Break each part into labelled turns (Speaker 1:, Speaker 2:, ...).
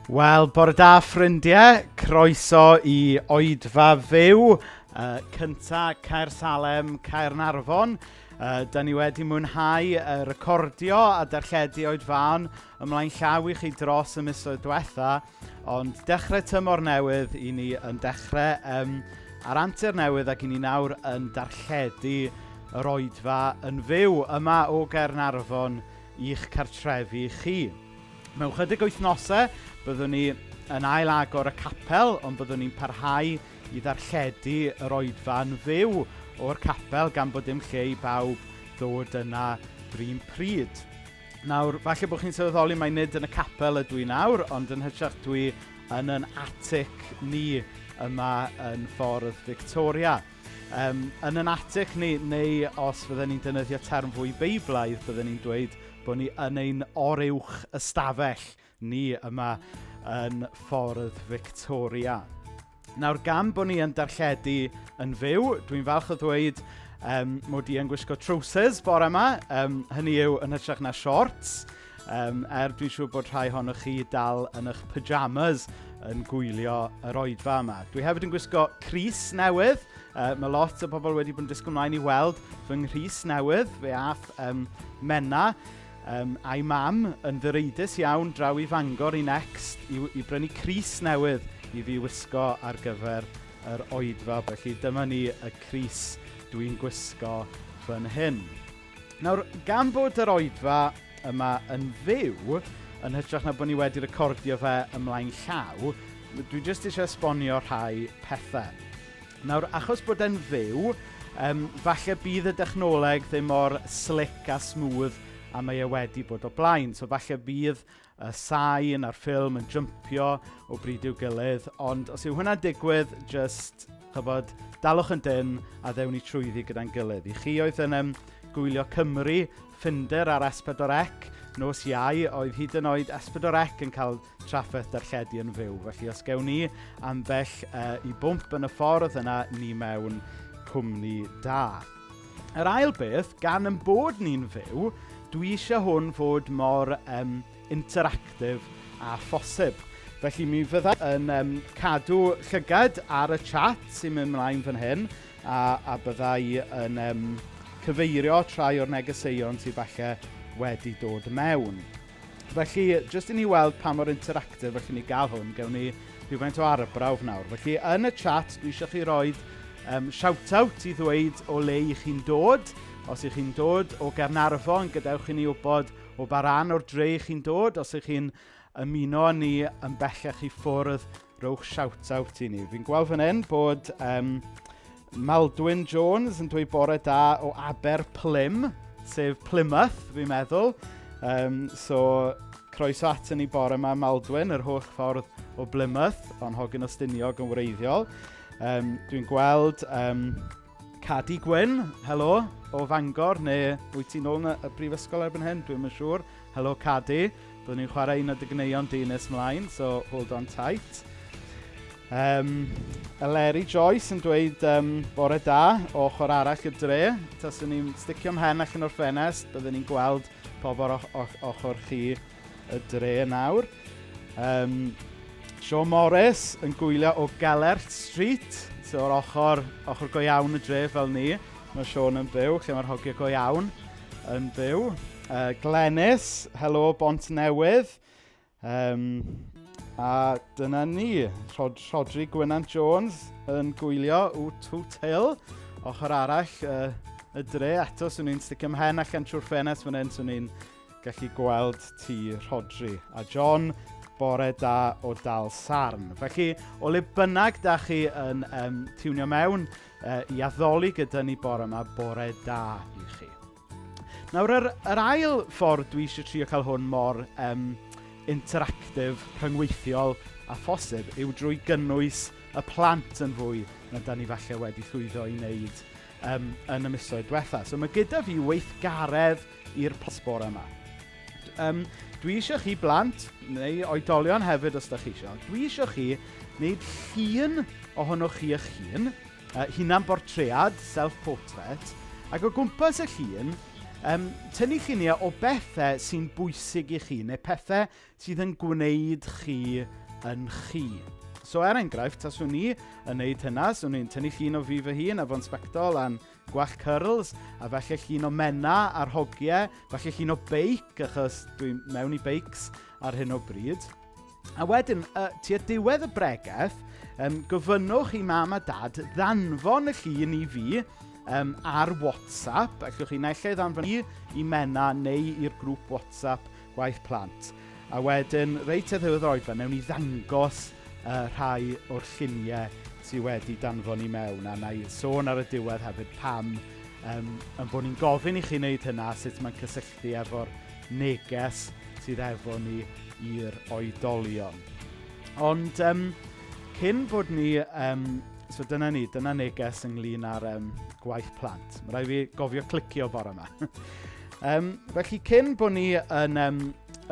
Speaker 1: Wel, bore da ffrindiau, croeso i Oedfa Fyw, cynta Caersalem, Caernarfon. Da ni wedi mwynhau recordio a darlledu oedfaon ymlaen llaw i chi dros y misoedd diwetha, ond dechrau tymor newydd i ni yn dechrau ar antur newydd ac i ni nawr yn darlledu yr oedfa yn fyw yma o Gaernarfon i'ch cartrefi chi. Mewn chydig wythnosau, byddwn ni yn ail-agor y capel, ond byddwn ni'n parhau i ddarlledu yr oedfa yn fyw o'r capel gan bod dim lle i bawb ddod yna run pryd. Nawr, falle bod chi'n sylweddoli mai nid yn y capel ydw i nawr, ond yn hytrach dwi yn yn atic ni yma yn Ffordd Victoria. Yn yn atic ni, neu os fydden ni'n defnyddio term fwy Beiblaidd, bydden ni'n dweud bod ni yn ein oruwch ystafell ni yma yn Ffordd Victoria. Nawr, gan bod ni yn darlledu yn fyw, dwi'n falch o ddweud mod i yn gwisgo trowsus bore yma, hynny yw yn hytrach na shorts, er dwi'n siŵr bod rhai ohonoch chi dal yn eich pyjamas yn gwylio yr oedfa yma. Dwi hefyd yn gwisgo crys newydd. Mae lot o bobl wedi bod yn disgwyl mlaen i weld fy nghrys newydd. Fe ath Menna a'i mam yn ddireidus iawn draw i Fangor i Next i brynu crys newydd i fi wisgo ar gyfer yr oedfa. Felly dyma ni y crys dwi'n gwisgo fan hyn. Nawr, gan bod yr oedfa yma yn fyw, yn hytrach na bod ni wedi recordio fe ymlaen llaw, dwi jyst eisiau esbonio rhai pethau. Nawr, achos bod e'n fyw, falle bydd y dechnoleg ddim mor slick a smooth a mae e wedi bod o blaen. So falle bydd y sain a'r ffilm yn jympio o bryd i'w gilydd, ond os yw hwnna'n digwydd, jyst, chybod, dalwch yn dynn a ddewn ni trwyddi gyda'n gilydd. I chi oedd yn gwylio Cymru, Ffinder ar S4C, nos Iau, oedd hyd yn oed S4C yn cael trafferth darlledu yn fyw. Felly os gewn ni ambell i bwmp yn y ffordd yna, ni mewn cwmni da. Yr ail beth, gan ein bod ni'n fyw, dwi eisiau hwn fod mor interactive â phosib. Felly mi fydda yn cadw llygad ar y chat sy'n mynd mlaen fan hyn, a bydda i yn cyfeirio trai o'r negeseuon sydd falle wedi dod mewn. Felly, jyst i ni weld pa mor interactive allwn ni gael hwn, gewn ni rhywfaint o arbrawf nawr. Felly, yn y chat, dwi eisiau chi roed shout-out i ddweud o le i chi'n dod. Os ych chi'n dod o Gaernarfon, gadewch i ni wybod o ba ran o'r dre i chi'n dod. Os ych chi'n ymuno â ni yn bellach i ffwrdd, rowch shout-out i ni. Fi'n gweld fan hyn bod Maldwyn Jones yn dweud bore da o Aberplym, sef Plymouth, fi'n meddwl. So, croeso aton ni bore yma, Maldwyn, yr holl ffordd o Plymouth, ond hogyn o Stiniog yn wreiddiol. Dwi'n gweld Cadi Gwyn, helo, o Fangor, neu wyt ti'n ôl yn y brifysgol erbyn hyn? Dwi'm yn siŵr. Helo, Cadi. Byddwn ni'n chwarae un o dy gneuon di nes mlaen, so hold on tight. Eleri Joyce yn dweud bore da o ochr arall y dre. Taswn ni'n sticio mhen allan o'r ffenest, byddwn ni'n gweld pobl ochr chi y dre nawr. Sean Morris yn gwylio o Gellert Street, so o'r ochr go iawn y dre fel ni. Mae Sean yn byw, lle mae'r hogiau go iawn yn byw. Glenys, helo Bont Newydd. A dyna ni, Rhodri Gwynant Jones yn gwylio Wt Hill, ochr arall y dre. Eto, swn i'n sticio mhen allan trwy'r ffenest fan hyn, swn i'n gallu gweld ti, Rhodri. A John, bore da o Dal Sarn. Felly, o le bynnag da chi yn tiwnio mewn i addoli gyda ni bore yma, bore da i chi. Nawr, yr ail ffordd dwi eisiau trio cael hwn mor interactive, rhyngweithiol a phosib yw drwy gynnwys y plant yn fwy na da ni falle wedi llwyddo i wneud yn y misoedd diwetha. So mae gyda fi weithgaredd i'r plant bore yma. Dwi eisiau chi blant, neu oedolion hefyd os da chi eisiau, dwi eisiau chi wneud llun ohonoch chi eich hun, hunan-bortread, self-portrait, ac o gwmpas y llun, tynnu lluniau o bethau sy'n bwysig i chi, neu pethau sydd yn gwneud chi yn chi. So er enghraifft, taswn i yn neud hynna, swn i'n tynnu llun o fi fy hun efo'n sbectol a'n gwallt curls, a falle llun o Menna a'r hogiau, falle llun o beic, achos dwi mewn i beics ar hyn o bryd. A wedyn, tua diwedd y bregeth, gofynnwch i mam a dad ddanfon y llun i fi ar WhatsApp. Allwch chi naill ai ddanfon i Menna neu i'r grŵp WhatsApp Gwaith Plant. A wedyn, reit ar ddiwedd yr oedfa, wnawn ni ddangos rhai o'r lluniau sydd wedi danfon i mewn. A na i sôn ar y diwedd hefyd pam yn bod ni'n gofyn i chi wneud hynna, sut mae'n cysylltu efo'r neges sydd efo ni i'r oedolion. Ond cyn bod ni... So dyna ni, dyna neges ynglyn â'r gwaith plant. Mae rhaid fi gofio clicio bore yma. Felly cyn bod ni yn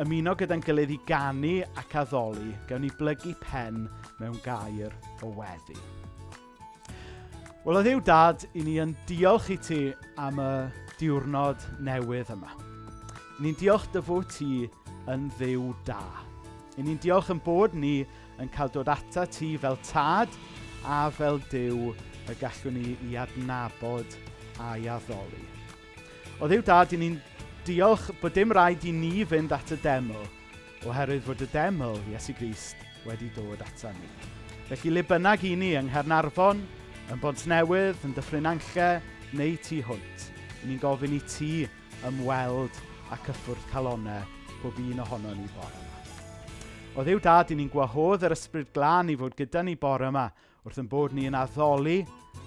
Speaker 1: ymuno gyda'n gilydd i ganu ac addoli, gawn ni blygu pen mewn gair o weddi. Wel, o Dduw Dad, i ni yn diolch i ti am y diwrnod newydd yma. I ni'n diolch dy fod ti yn Dduw da. I ni'n diolch yn bod ni yn cael dod ata ti fel tad a fel Duw y gallwn ni i adnabod a'i addoli. O Dduw Dad, i ni'n diolch bod dim rhaid i ni fynd at y deml, oherwydd fod y deml, Iesu Grist, wedi dod ata ni. Felly le bynnag i ni yng Nghaernarfon, yn Bontnewydd, yn Dyffryn Nantlle, neu tu hwnt, i ni'n gofyn i ti ymweld a cyffwrdd calonnau pob un ohono ni bore yma. O Dduw Dad, i ni'n gwahodd yr Ysbryd Glân i fod gyda ni bore yma, wrth yn bod ni yn addoli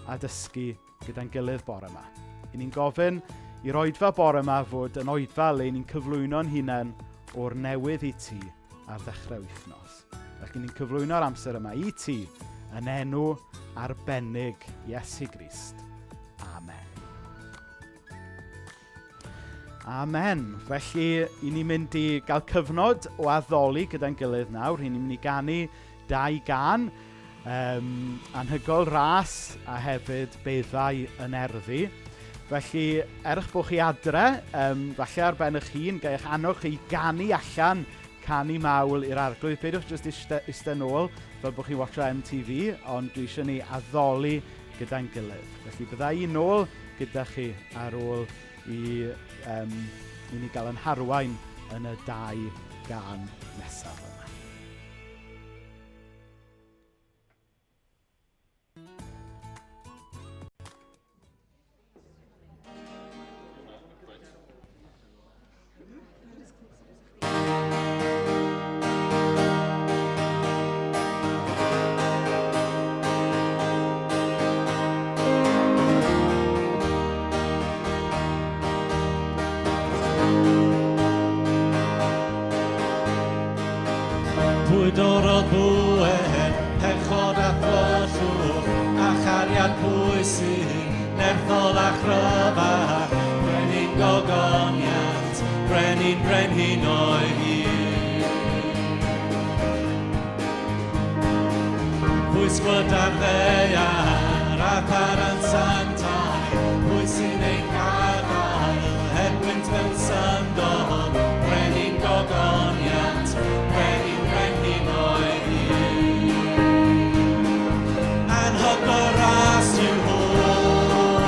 Speaker 1: a dysgu gyda'n gilydd bore yma. I ni'n gofyn i'r oedfa bore yma fod yn oedfa le ni'n cyflwyno'n hunain o'r newydd i ti ar ddechrau wythnos. Felly ni'n cyflwyno'r amser yma i ti yn enw arbennig Iesu Grist. Amen. Amen. Felly, i ni'n mynd i gael cyfnod o addoli gyda'n gilydd nawr. I ni'n mynd i ganu dau gan, anhygol ras a hefyd beddau yn erddi. Felly, er eich bod chi adre, falle ar ben eich hun, ga eich annog chi i ganu allan canu mawl i'r arglwydd. Peidiwch jyst iste nôl fel bod chi'n watcho MTV, ond dwi eisiau ni addoli gyda'n gilydd. Felly bydda i nôl gyda chi ar ôl i ni gael yn harwain yn y dau gan nesaf yma.
Speaker 2: Pwy dorrodd bŵer, pechod a thyllwch, a chariad pwy sy'n nerthol a chryfach, brenin gogoniant, brenin brenhinoedd hir. Pwy sgwyd ar ddaear a tharan santau, pwy sy'n ein gadael heb wynt mewn syndod, brenin gogoniant, brenin brenhinoedd hir. Anhygoel ras yw hwn,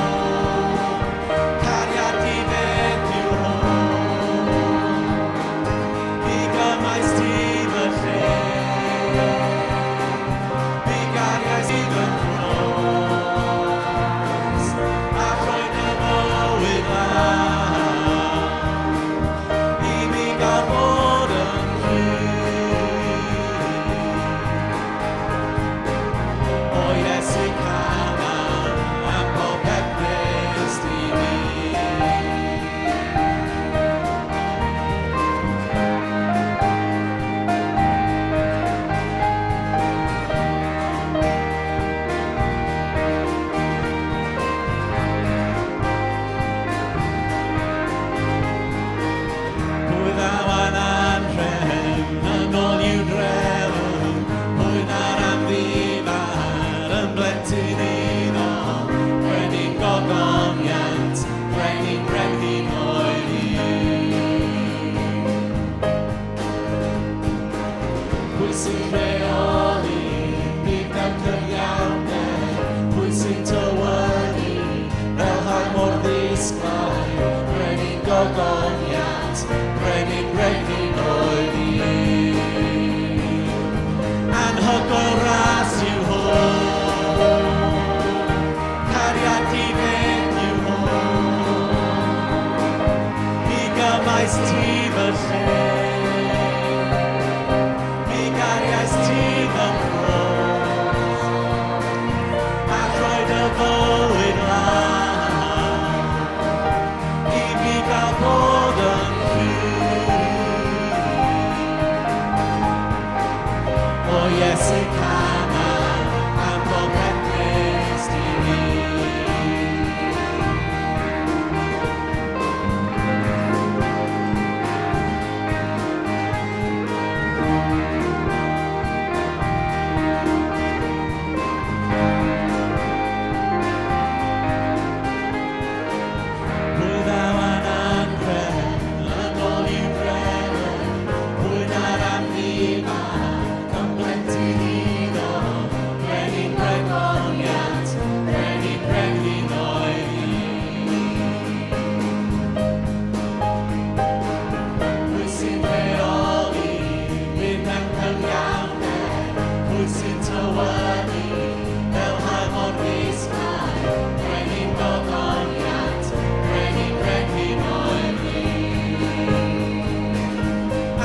Speaker 2: cariad di-fedd yw hwn, mi gymais ti fy lle, mi gariais i fy nhrôn. gymaist ti fy lle. Mi gariaist ti fy nghroes, a rhoi dy fywyd lan, i mi gael bod yn rhydd. O Iesu cana, am bopeth wnest i mi. Pwy ddaw â'n anrheg yn ôl i'w brenin? Pwy na'r amddifad yn blentyn iddo? Brenin bregoniant, brenin brenhinoedd i. Pwy sy'n rheoli byd mewn cyfiawnder? Pwy sy'n tywyddu fel haul mor ddisglair? Brenin gogoniant, brenin brenhinoedd i.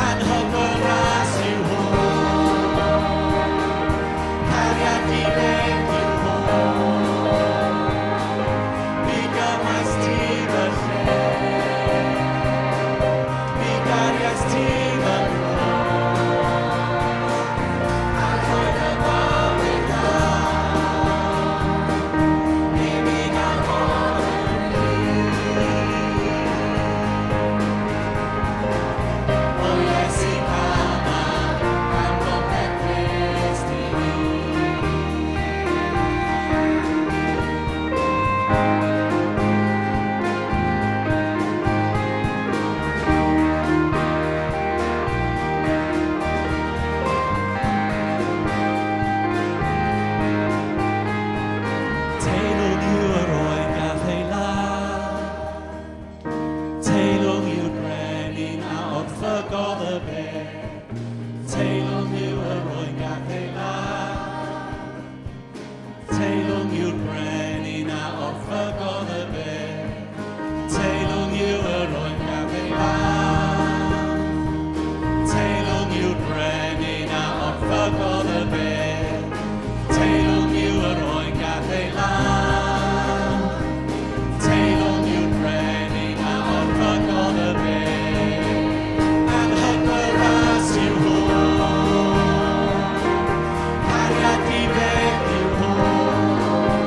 Speaker 2: Anhygoel ras yw hwn, cariad di-beth yw hwn. Mi gymaist ti fy lle, mi gariaist ti fy nghroes, a rhoi dy fywyd lan, i mi gael bod yn rhydd. O Iesu cana, am bopeth wnest i mi. Teilwng yw yr oen gath ei ladd, Teilwng yw'r brenin a orchfygodd y bedd. Teilwng yw yr oen gath ei ladd, Teilwng yw'r brenin a orchfygodd y bedd. Teilwng yw yr oen gath ei ladd, Teilwng yw'r brenin a orchfygodd y bedd. Teilwng yw yr oen gath ei ladd, Teilwng yw'r brenin a orchfygodd y bedd. Anhygoel ras yw hwn, cariad di-beth yw hwn.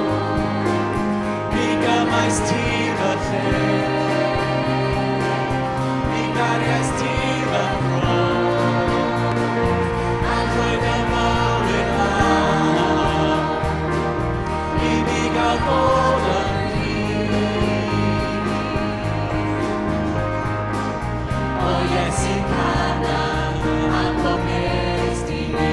Speaker 2: Mi gymaist ti fy lle, mi gariaist ti fy nghroes, a rhoi dy fywyd lan, i mi gael bod yn rhydd. O Iesu cana, am bob wnest i mi.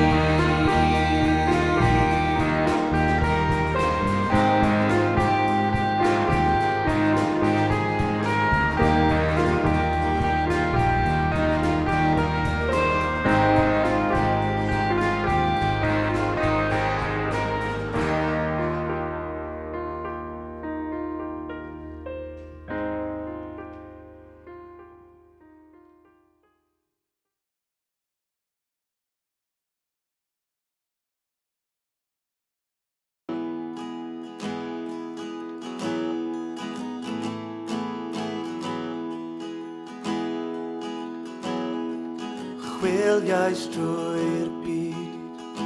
Speaker 3: Chwiliais drwy'r byd,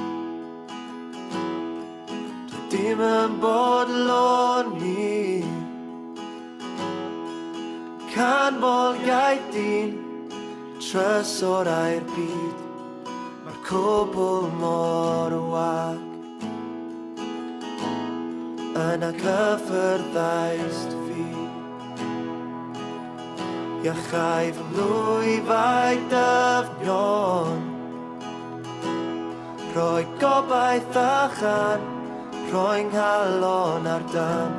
Speaker 3: Doedd dim yn bodloni Canmoliaeth dyn, trysorau'r byd. Mae'r cwbl mor wag. Yna cyffyrddaist fi, Iachau fy mlwyfau dyfnion, Rhoi gobaith a chân, rhoi nghalon ar dân,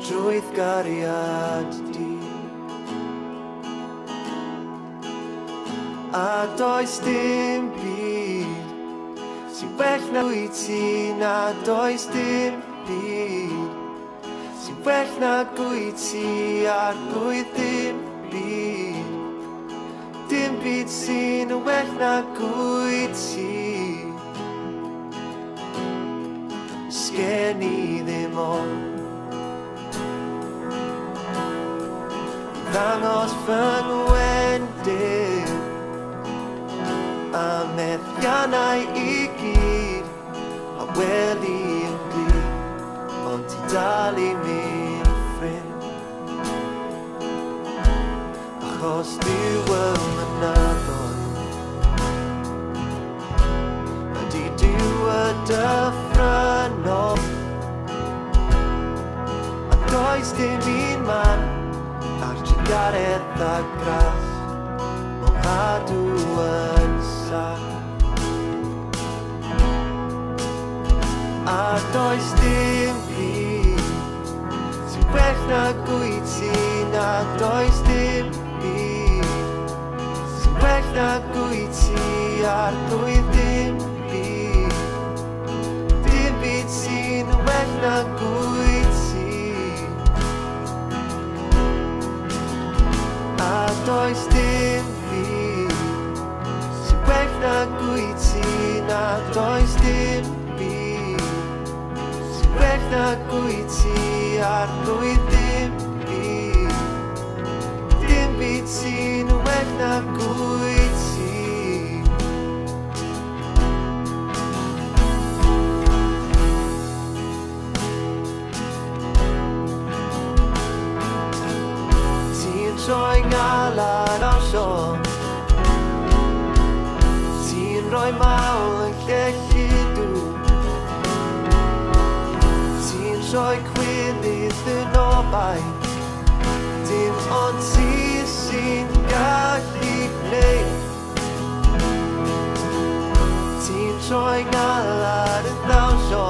Speaker 3: Drwy'th gariad di. A does dim byd sy'n well na wyt ti, na does dim byd sy'n well na wyt ti, arglwydd, dim byd. Dim byd sy'n well na gwyt ti. Sgen i ddim ond ddangos fy ngwendid a methiannau i gyd a weli yn glir, ond ti dal i mynd ffrind. Achos Duw y mynyddoedd ydy Duw y dyffrynnoedd, a does dim un man ar trugaredd a gras mo'n cadw yn saff. A does dim byd sy'n well na gwyt ti, na does dim byd sy'n well na gwyt ti, Arglwydd, dim byd. Dim byd sy'n well na gwyt ti. A does dim byd sy'n well na gwyt ti, na does dim byd sy'n well na gwyt ti, Arglwydd, dim byd. Dim byd sy'n well na gwyt ti. Ti'n troi ngalar am siom, ti'n rhoi mawl yn lle lludw, ti'n troi cwilydd yn obaith, dim ond ti sy'n gallu gwneud. Ti'n troi ngalar yn ddawnsio,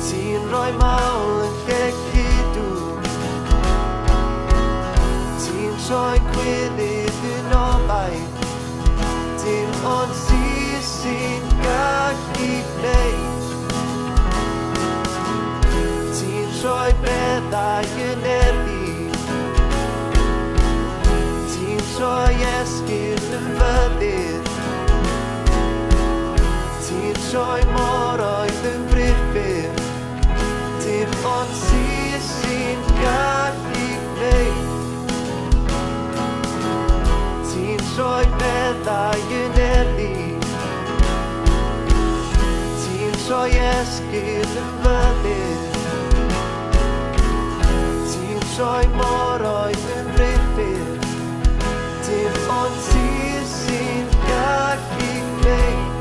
Speaker 3: ti'n rhoi mawl yn lle lludw, ti'n troi cwilydd yn obaith, dim ond ti sy'n gallu gwneud. Ti'n troi beddau yn erddi, ti'n troi esgyrn yn fyddin, ti'n troi moroedd yn briffyrdd, dim ond ti sy'n gallu gwneud. Ti'n troi beddau yn erddi, ti'n troi esgyrn yn fyddin, ti'n troi moroedd yn briffyrdd, dim ond ti sy'n gallu gwneud.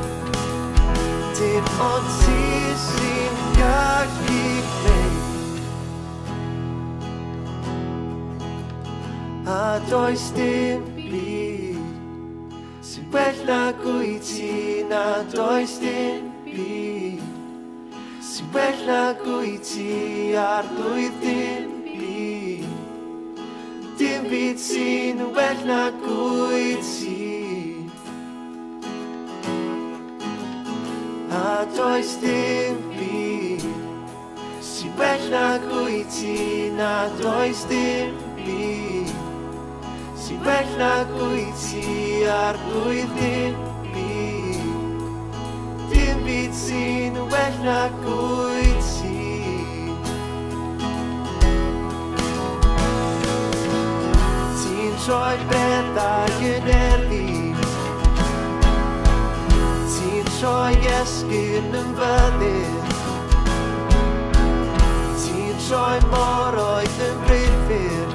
Speaker 3: Dim ond ti sy'n gallu gwneud. A does dim byd sy'n well na gwyt ti, na does dim byd sy'n well na gwyt ti, Arglwydd, dim byd. Dim byd sy'n well na gwyt ti. A does dim byd sy'n well na gwyt ti, na does dim byd sy'n well na gwyt ti, Arglwydd, dim byd. Dim byd sy'n well na gwyt ti. Ti'n troi beddau yn erddi, ti'n troi esgyrn yn fyddin, ti'n troi moroedd yn briffyrdd,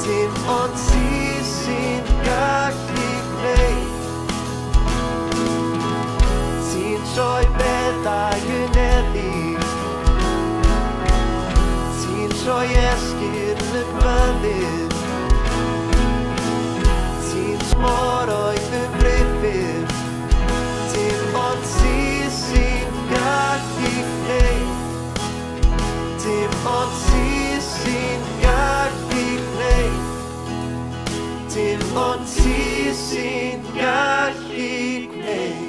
Speaker 3: dim ond ti sy'n gallu gwneud. Ti'n troi beddau yn erddi, ti'n troi esgyrn yn fyddin, ti'n troi moroedd yn briffyrdd, dim ond ti sy'n gallu gwneud. Dim ond ti sy'n gallu gwneud. Dim ond ti sy'n gallu gwneud.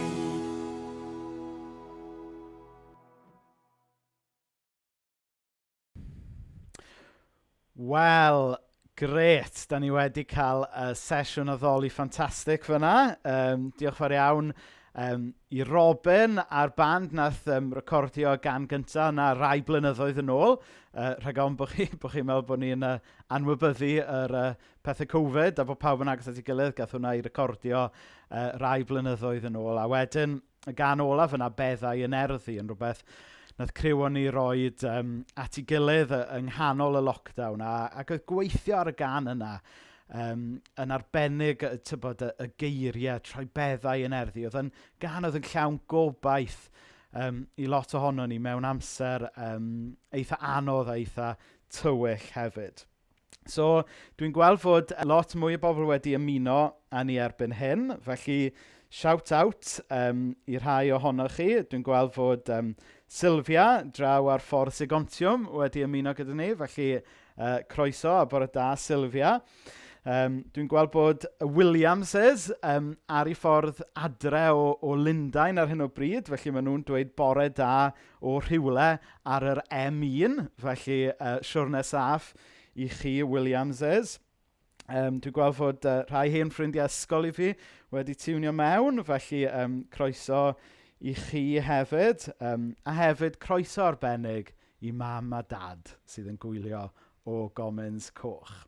Speaker 1: Wel, Grêt, da ni wedi cael sesiwn addoli ffantastig fyna. Diolch fawr iawn i Robin a'r band nath recordio gan gyntaf yna rai blynyddoedd yn ôl. Rhag ofn bod chi, bo chi'n meddwl bod ni'n anwybyddu yr pethau Covid a bod pawb yn agos at ei gilydd, gath hwnna i recordio rai blynyddoedd yn ôl. A wedyn, y gan olaf yna, Beddau yn Erddi, yn rhywbeth nath criw o'n ni roed at ei gilydd yng nghanol y lockdown a, ac oedd gweithio ar y gan yna yn arbennig tybod, y geiriau, troi beddau yn erddi. Oedd yn gan oedd yn llawn gobaith i lot ohono ni mewn amser eitha anodd a eitha tywyll hefyd. So, dwi'n gweld fod lot mwy o bobl wedi ymuno â ni erbyn hyn, felly shout out i rhai ohonoch chi. Dwi'n gweld fod Sylvia draw ar ffordd Segontiwm wedi ymuno gyda ni, felly croeso a bore da Sylvia. Dwi'n gweld bod y Williamses ar ei ffordd adre o Lundain ar hyn o bryd, felly maen nhw'n dweud bore da o rhywle ar yr M1, felly siwrne saff i chi Williamses. Dwi'n gweld fod rhai hen ffrindiau ysgol i fi wedi tiwnio mewn, felly croeso i chi hefyd. A hefyd croeso arbennig i mam a dad sydd yn gwylio o Gomins Coch.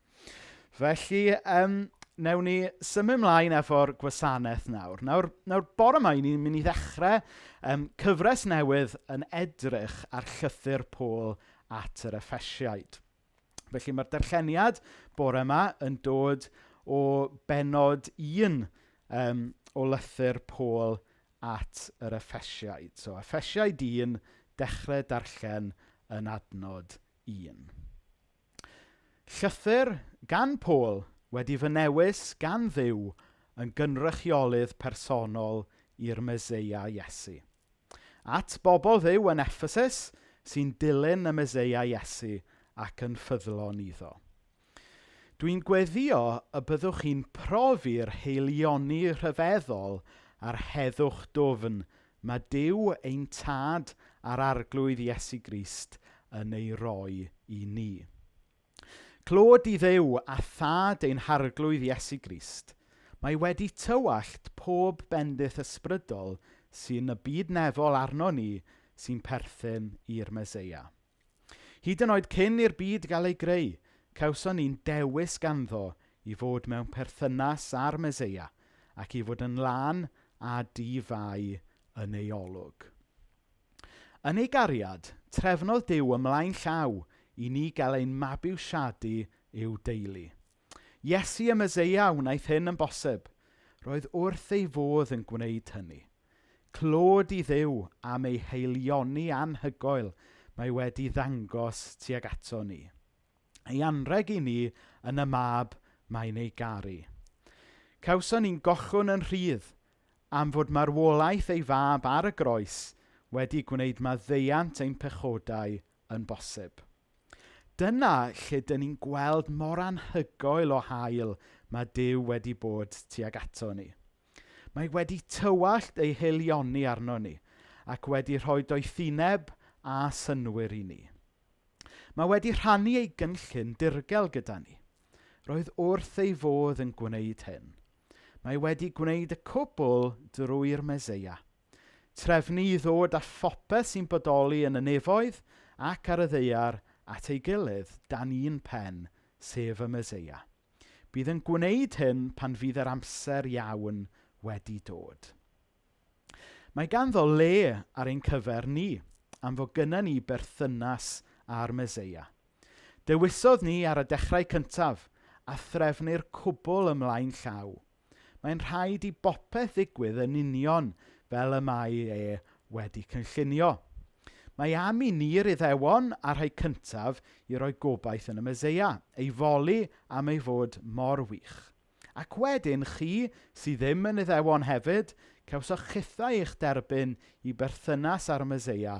Speaker 1: Felly, newn ni symud ymlaen efo'r gwasanaeth nawr. Nawr bore yma, ni'n mynd i ddechrau cyfres newydd yn edrych ar llythyr Paul at yr Effesiaid. Felly mae'r darlleniad bore yma yn dod o benod 1 o lythyr Paul at yr Effesiaid. So Effesiaid 1, dechrau darllen yn adnod 1. Llythyr gan Paul wedi fy newis gan Dduw yn gynrychiolydd personol i'r Meseia Iesu. At bobl Dduw yn Ephesus sy'n dilyn y Meseia Iesu ac yn ffyddlon iddo. Dwi'n gweddio y byddwch chi'n profi'r heilioni rhyfeddol a'r heddwch dwfn mae Duw ein tad a'r arglwydd Iesu Grist yn ei roi i ni. Clod i Dduw a thad ein harglwydd Iesu Grist, mae wedi tywallt pob bendith ysbrydol sy'n y byd nefol arno ni sy'n perthyn i'r Meseia. Hyd yn oed cyn i'r byd gael ei greu, cawson ni'n dewis ganddo i fod mewn perthynas â'r Meseia ac i fod yn lân a di-fai yn ei olwg. Yn ei gariad, trefnodd Duw ymlaen llaw i ni gael ein mabwysiadu i'w deulu. Iesu y Meseia wnaeth hyn yn bosib. Roedd wrth ei fodd yn gwneud hynny. Clod i Dduw am ei haelioni anhygoel mae wedi ddangos tuag ato ni. Ei anrheg i ni yn y mab mae'n ei garu. Cawson ni'n gochwn yn rhydd am fod marwolaeth ei fab ar y groes wedi gwneud maddeuant ein pechodau yn bosib. Dyna lle dyn ni'n gweld mor anhygoel o hael mae Duw wedi bod tuag ato ni. Mae wedi tywallt ei haelioni arno ni ac wedi rhoi doethineb a synnwyr i ni. Mae wedi rhannu ei gynllun dirgel gyda ni. Roedd wrth ei fodd yn gwneud hyn. Mae wedi gwneud y cwbl drwy'r Meseia. Trefnu i ddod â phopeth sy'n bodoli yn y nefoedd ac ar y ddaear at ei gilydd dan un pen, sef y Meseia. Bydd yn gwneud hyn pan fydd yr amser iawn wedi dod. Mae ganddo le ar ein cyfer ni, am fod gynna ni berthynas â'r Meseia. Dewisodd ni ar y dechrau cyntaf a threfnu'r cwbl ymlaen llaw. Mae'n rhaid i bopeth ddigwydd yn union fel y mae e wedi cynllunio. Mae am i ni'r Iddewon a'r rhai cyntaf i roi gobaith yn y Meseia, ei foli am ei fod mor wych. Ac wedyn chi, sydd ddim yn Iddewon hefyd, cawsoch chithau eich derbyn i berthynas â'r Meseia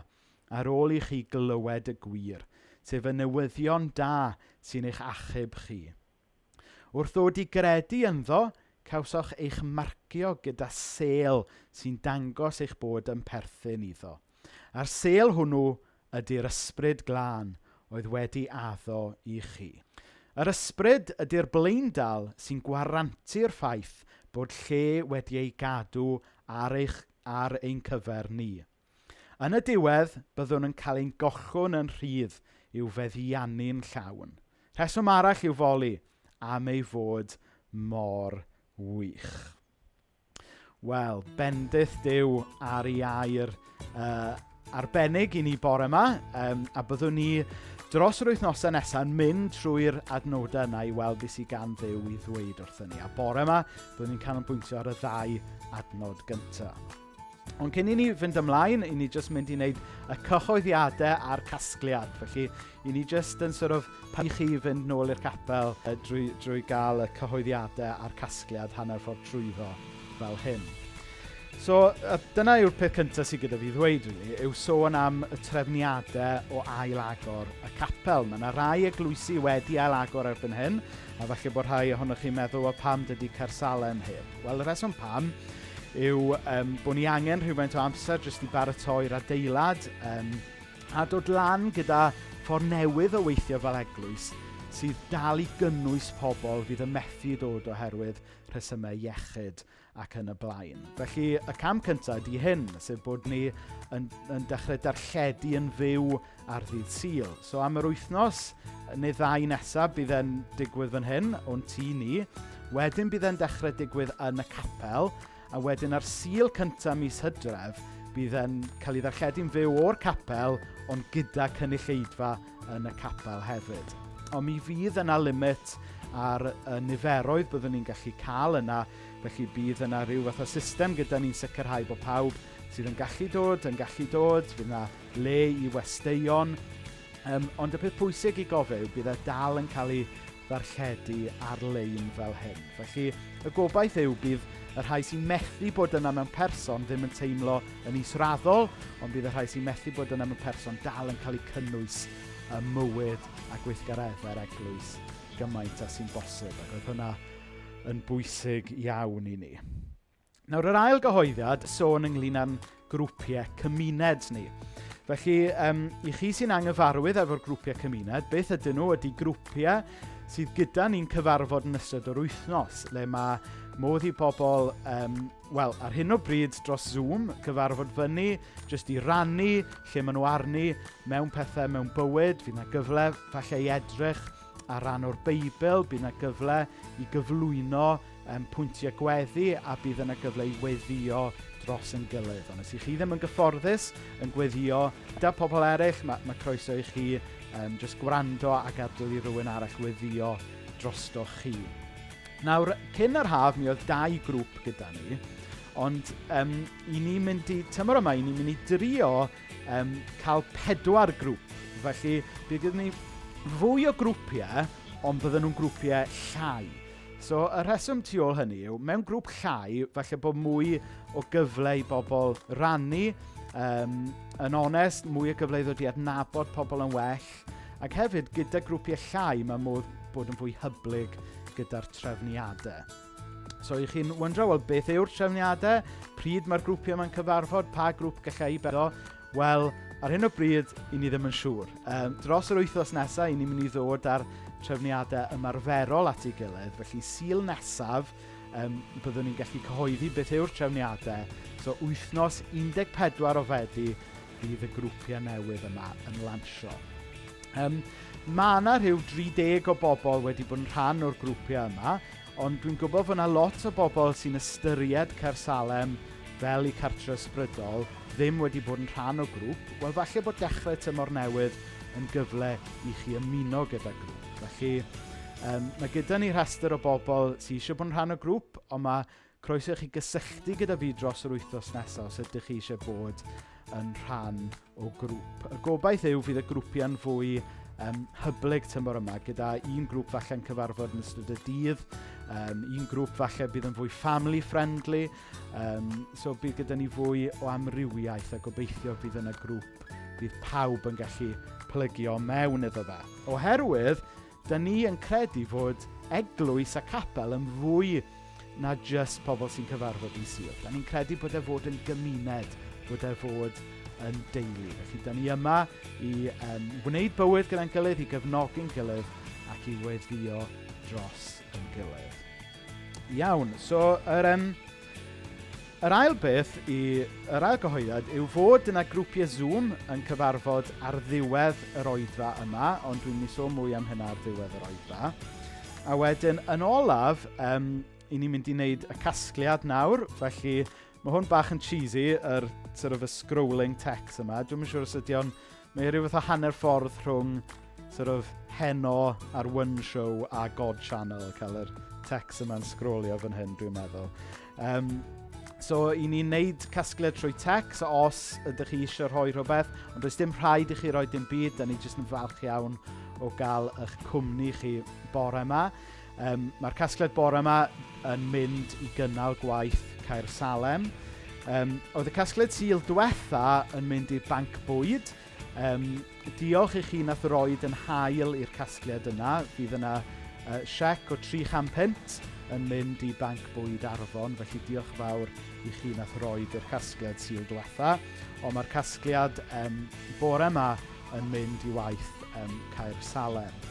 Speaker 1: ar ôl i chi glywed y gwir, sef y newyddion da sy'n eich achub chi. Wrth ddod i gredu ynddo, cawsoch eich marcio gyda sêl sy'n dangos eich bod yn perthyn iddo. A'r sêl hwnnw ydy'r ysbryd glân oedd wedi addo i chi. Yr ysbryd ydy'r blaendal sy'n gwarantu'r ffaith bod lle wedi ei gadw ar, eich, ar ein cyfer ni. Yn y diwedd, byddwn yn cael ein gollwng yn rhydd i'w feddiannu'n llawn. Rheswm arall i'w foli am ei fod mor wych. Wel, bendith Duw ar ei air arbennig i ni bore yma, a byddwn ni dros yr wythnosau nesaf yn mynd trwy'r adnodau yna i weld beth sydd gan Dduw i ddweud wrthyn ni. A bore yma, byddwn ni'n canolbwyntio ar y ddau adnod gyntaf. Ond cyn i ni fynd ymlaen, i ni jyst mynd i wneud y cyhoeddiadau a'r casgliad. Felly, i ni jyst yn sort of, pan i chi fynd nôl i'r capel drwy gael y cyhoeddiadau a'r casgliad hanner ffordd trwyddo fel hyn. So, dyna yw'r peth cyntaf sydd gyda fi ddweud, really, yw sôn am y trefniadau o ail-agor y capel. Mae yna rai eglwysi wedi ail-agor erbyn hyn, a falle bod rhai ohonoch chi'n meddwl, wel, pam dydy Caersalem heb? Wel, y rheswm pam yw bod ni angen rhywfaint o amser jyst i baratoi'r adeilad a dod lan gyda ffordd newydd o weithio fel eglwys sydd dal i gynnwys pobl fydd yn methu dod oherwydd rhesymau iechyd ac yn y blaen. Felly, y cam cyntaf ydy hyn, sef bod ni yn dechrau darlledu yn fyw ar ddydd Sul. So am yr wythnos neu ddau nesaf bydd e'n digwydd fan hyn, o'n tŷ ni. Wedyn bydd e'n dechrau digwydd yn y capel, a wedyn ar Sul cyntaf mis Hydref bydd e'n cael ei ddarlledu'n fyw o'r capel, ond gyda cynulleidfa yn y capel hefyd. Ond mi fydd yna limit ar y niferoedd byddwn ni'n gallu cael yna, felly bydd yna rhyw fath o system gyda ni'n sicrhau bod pawb sydd yn gallu dod, yn gallu dod, fydd yna le i westeion. Ond y peth pwysig i gofio yw bydd e dal yn cael ei ddarlledu ar-lein fel hyn. Felly y gobaith yw bydd y rhai sy'n methu bod yna mewn person ddim yn teimlo yn israddol, ond bydd y rhai sy'n methu bod yna mewn person dal yn cael eu cynnwys ym mywyd a gweithgareddau'r eglwys gymaint â sy'n bosib. Ac oedd hwnna yn bwysig iawn i ni. Nawr, yr ail gyhoeddiad sôn ynglyn â'n grwpiau cymuned ni. Felly, i chi sy'n anghyfarwydd efo'r grwpiau cymuned, beth ydyn nhw ydy grwpiau sydd gyda ni'n cyfarfod yn ystod yr wythnos, le mae modd i bobl, wel, ar hyn o bryd dros Zoom, cyfarfod fyny, jyst i rannu lle maen nhw arni mewn pethau mewn bywyd, fydd yna gyfle falle i edrych ar ran o'r Beibl, bydd yna gyfle i gyflwyno pwyntiau gweddi a bydd yna gyfle i weddïo dros yn gilydd. Ond os i chi ddim yn gyfforddus yn gweddio gyda pobl eraill, mae croeso i chi jyst gwrando a gadael i rywun arall weddio drosto chi. Nawr, cyn yr haf, mi oedd dau grŵp gyda ni, ond i ni'n mynd i, tymor yma, i ni'n mynd i drio cael 4 grŵp. Felly, bydd gyda ni fwy o grwpiau, ond bydden nhw'n grwpiau llai. So, y rheswm tu ôl hynny yw, mewn grŵp llai, falle bod mwy o gyfle i bobl rannu, yn onest, mwy o gyfle i ddod i adnabod pobl yn well, ac hefyd, gyda grwpiau llai, mae modd bod yn fwy hyblyg gyda'r trefniadau. So, i chi'n wyndro, wel, beth yw'r trefniadau? Pryd mae'r grwpiau yma'n cyfarfod? Pa grŵp gallai i beddo? Wel, ar hyn o bryd, i ni ddim yn siŵr. Dros yr wythnos nesaf, i ni'n mynd i ddod ar trefniadau ymarferol at ei gilydd. Felly, Sul nesaf, byddwn ni'n gallu cyhoeddi beth yw'r trefniadau. So, wythnos 14 o Fedi, bydd y grwpiau newydd yma yn lansio. Mae yna rhyw 30 o bobl wedi bod yn rhan o'r grwpiau yma, ond dwi'n gwybod fod yna lot o bobl sy'n ystyried Caersalem fel eu cartre ysbrydol ddim wedi bod yn rhan o grŵp. Wel, falle bod dechrau tymor newydd yn gyfle i chi ymuno gyda grŵp. Felly, mae gyda ni rhestr o bobl sydd eisiau bod yn rhan o grŵp, ond mae croeso i chi gysylltu gyda fi dros yr wythnos nesaf os ydych chi eisiau bod yn rhan o grŵp. Y gobaith yw fydd y grwpiau'n fwy hyblyg tymor yma, gyda un grŵp falle'n cyfarfod yn ystod y dydd, un grŵp falle bydd yn fwy family friendly, so bydd gyda ni fwy o amrywiaeth a gobeithio bydd yna grŵp bydd pawb yn gallu plygio mewn iddo fe. Oherwydd, da ni yn credu fod eglwys a capel yn fwy na jyst pobl sy'n cyfarfod i Sul. Da ni'n credu bod e fod yn gymuned, bod e fod yn deulu. Felly, da ni yma i wneud bywyd gyda'n gilydd, i gefnogi'n gilydd ac i weddio dros yn gilydd. Iawn, so yr, um, yr ail beth, i, yr ail gyhoeddiad yw fod yna grwpiau Zoom yn cyfarfod ar ddiwedd yr oedfa yma, ond dwi'n mynd i sôn mwy am hynna ar ddiwedd yr oedfa. A wedyn, yn olaf, um, i ni'n mynd i wneud y casgliad nawr, felly mae hwn bach yn cheesy, yr sort of y scrolling text yma. Dwi'n siŵr os ydy o'n... Mae rhyw fath o hanner ffordd rhwng sort of heno ar One Show a God Channel, cael yr text yma'n scrollio fan hyn, dwi'n meddwl. Um, so, i ni'n neud casgliad trwy text os ydych chi eisiau rhoi rhywbeth, ond does dim rhaid i chi roi dim byd, da ni jyst yn falch iawn o gael eich cwmni chi bore yma. Um, Mae'r casgliad bore yma yn mynd i gynnal gwaith Caer Salem. Um, oedd y casgliad Sul diwetha yn mynd i'r banc bwyd. Um, diolch i chi nath roed yn hael i'r casgliad yna. Fydd yna siec o 300 punt yn mynd i Banc Bwyd Arfon, felly diolch fawr i chi nath roed i'r casgliad Sul diwetha. Ond mae'r casgliad um, bore yma yn mynd i waith um, Caer Salem.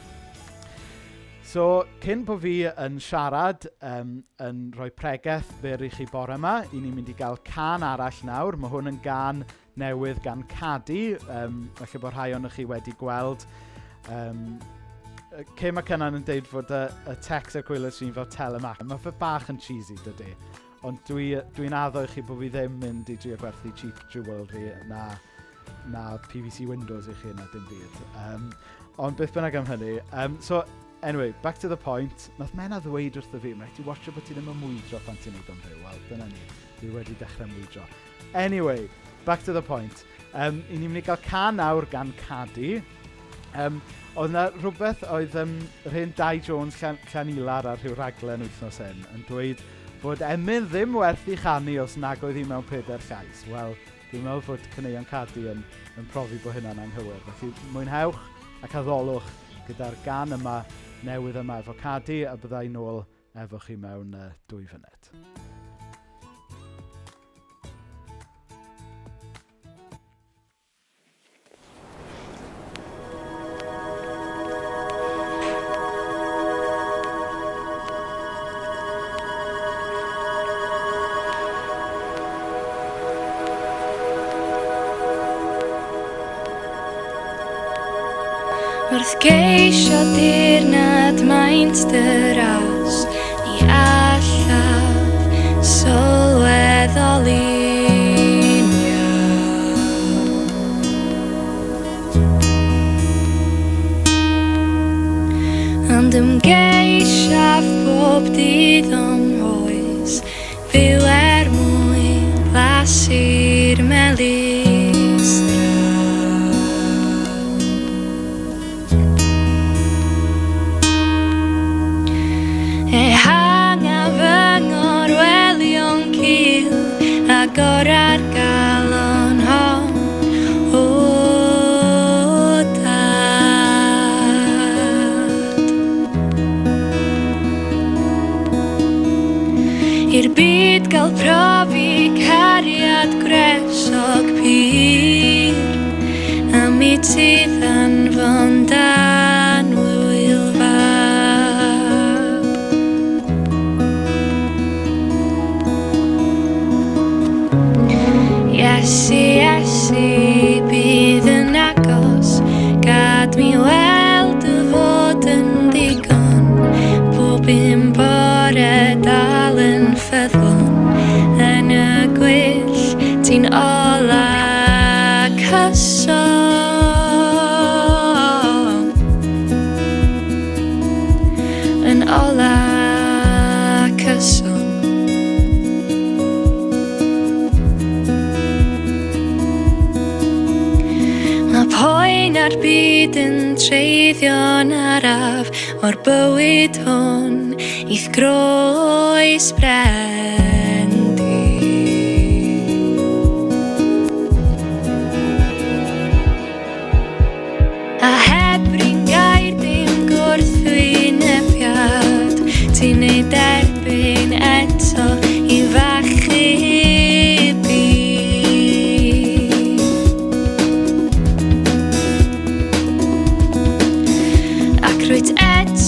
Speaker 1: So, cyn bod fi yn siarad, um, yn rhoi pregeth byr i chi bore yma, i ni'n mynd i gael can arall nawr. Mae hwn yn gan newydd gan Cadi, um, felly bod rhai ohonoch chi wedi gweld. Um, Cyn mae Cynan yn deud fod y, y text ar gwaelod sy'n fel telemac. Mae fe bach yn cheesy, dydy. Ond dwi'n dwi, addo i chi bod fi ddim mynd i drio gwerthu cheap jewelry na, na PVC windows i chi na dim byd. Um, ond beth bynnag am hynny. Um, so, anyway, back to the point. Nath Mena ddweud wrtho fi, mae'n rhaid ti watcho bod ti ddim yn mwydro pan ti'n neud o'n fyw. Wel, dyna ni. Dwi wedi dechrau mwydro. Anyway, back to the point. Um, I ni'n mynd i gael can nawr gan Cadi. Um, oedd yna rhywbeth oedd um, yr hen Dai Jones Llan, Llanilar ar rhyw raglen wythnos hyn yn dweud fod emyn ddim werth i chanu os nag oedd hi mewn pedair llais. Wel, dwi'n meddwl fod caneuon Cadi yn, yn profi bod hynna'n anghywir. Felly mwynhewch ac addolwch gyda'r gan yma newydd yma efo Cadi a bydda i nôl efo chi mewn uh, dwy funud.
Speaker 4: Wrth geisio dirnad maint dy ras, ni allaf sylweddoli'n iawn. Ond ymgeisiaf pob dydd o'm hoes, fyw er mwyn blasu'r melys draw. Ehanga fy ngorwelion cul, agora'r galon hon, o dad. I'r byd gael profi cariad gwresog pur, am i ti ddanfon dan wyl fab. Iesu, Iesu, bydd yn agos, gad mi weld y fod yn ddigon, bob un bore dal yn ffyddlon, yn y gwyll ti'n ola cyson. Yn ola cyson. Mae poen ar byd yn treiddio'n araf o'r bywyd hwn i'th groes bren di. A heb run gair dim gwrthwynebiad, ti'n ei derbyn eto i fachu fi. Ac rwyt eto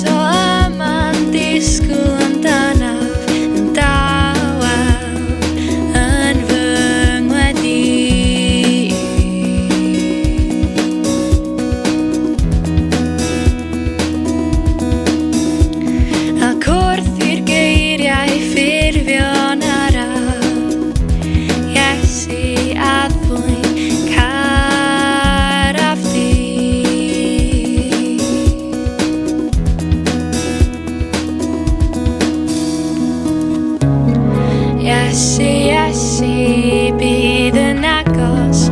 Speaker 4: Iesu, Iesu, bydd yn agos,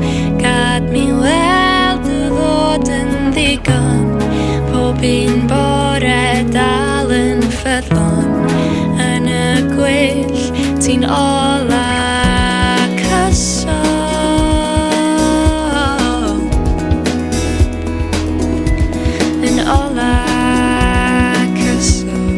Speaker 4: gad mi weld dy fod yn ddigon, pob un bore dal yn ffyddlon, yn y gwyll ti'n ola cyson. Yn ola cyson.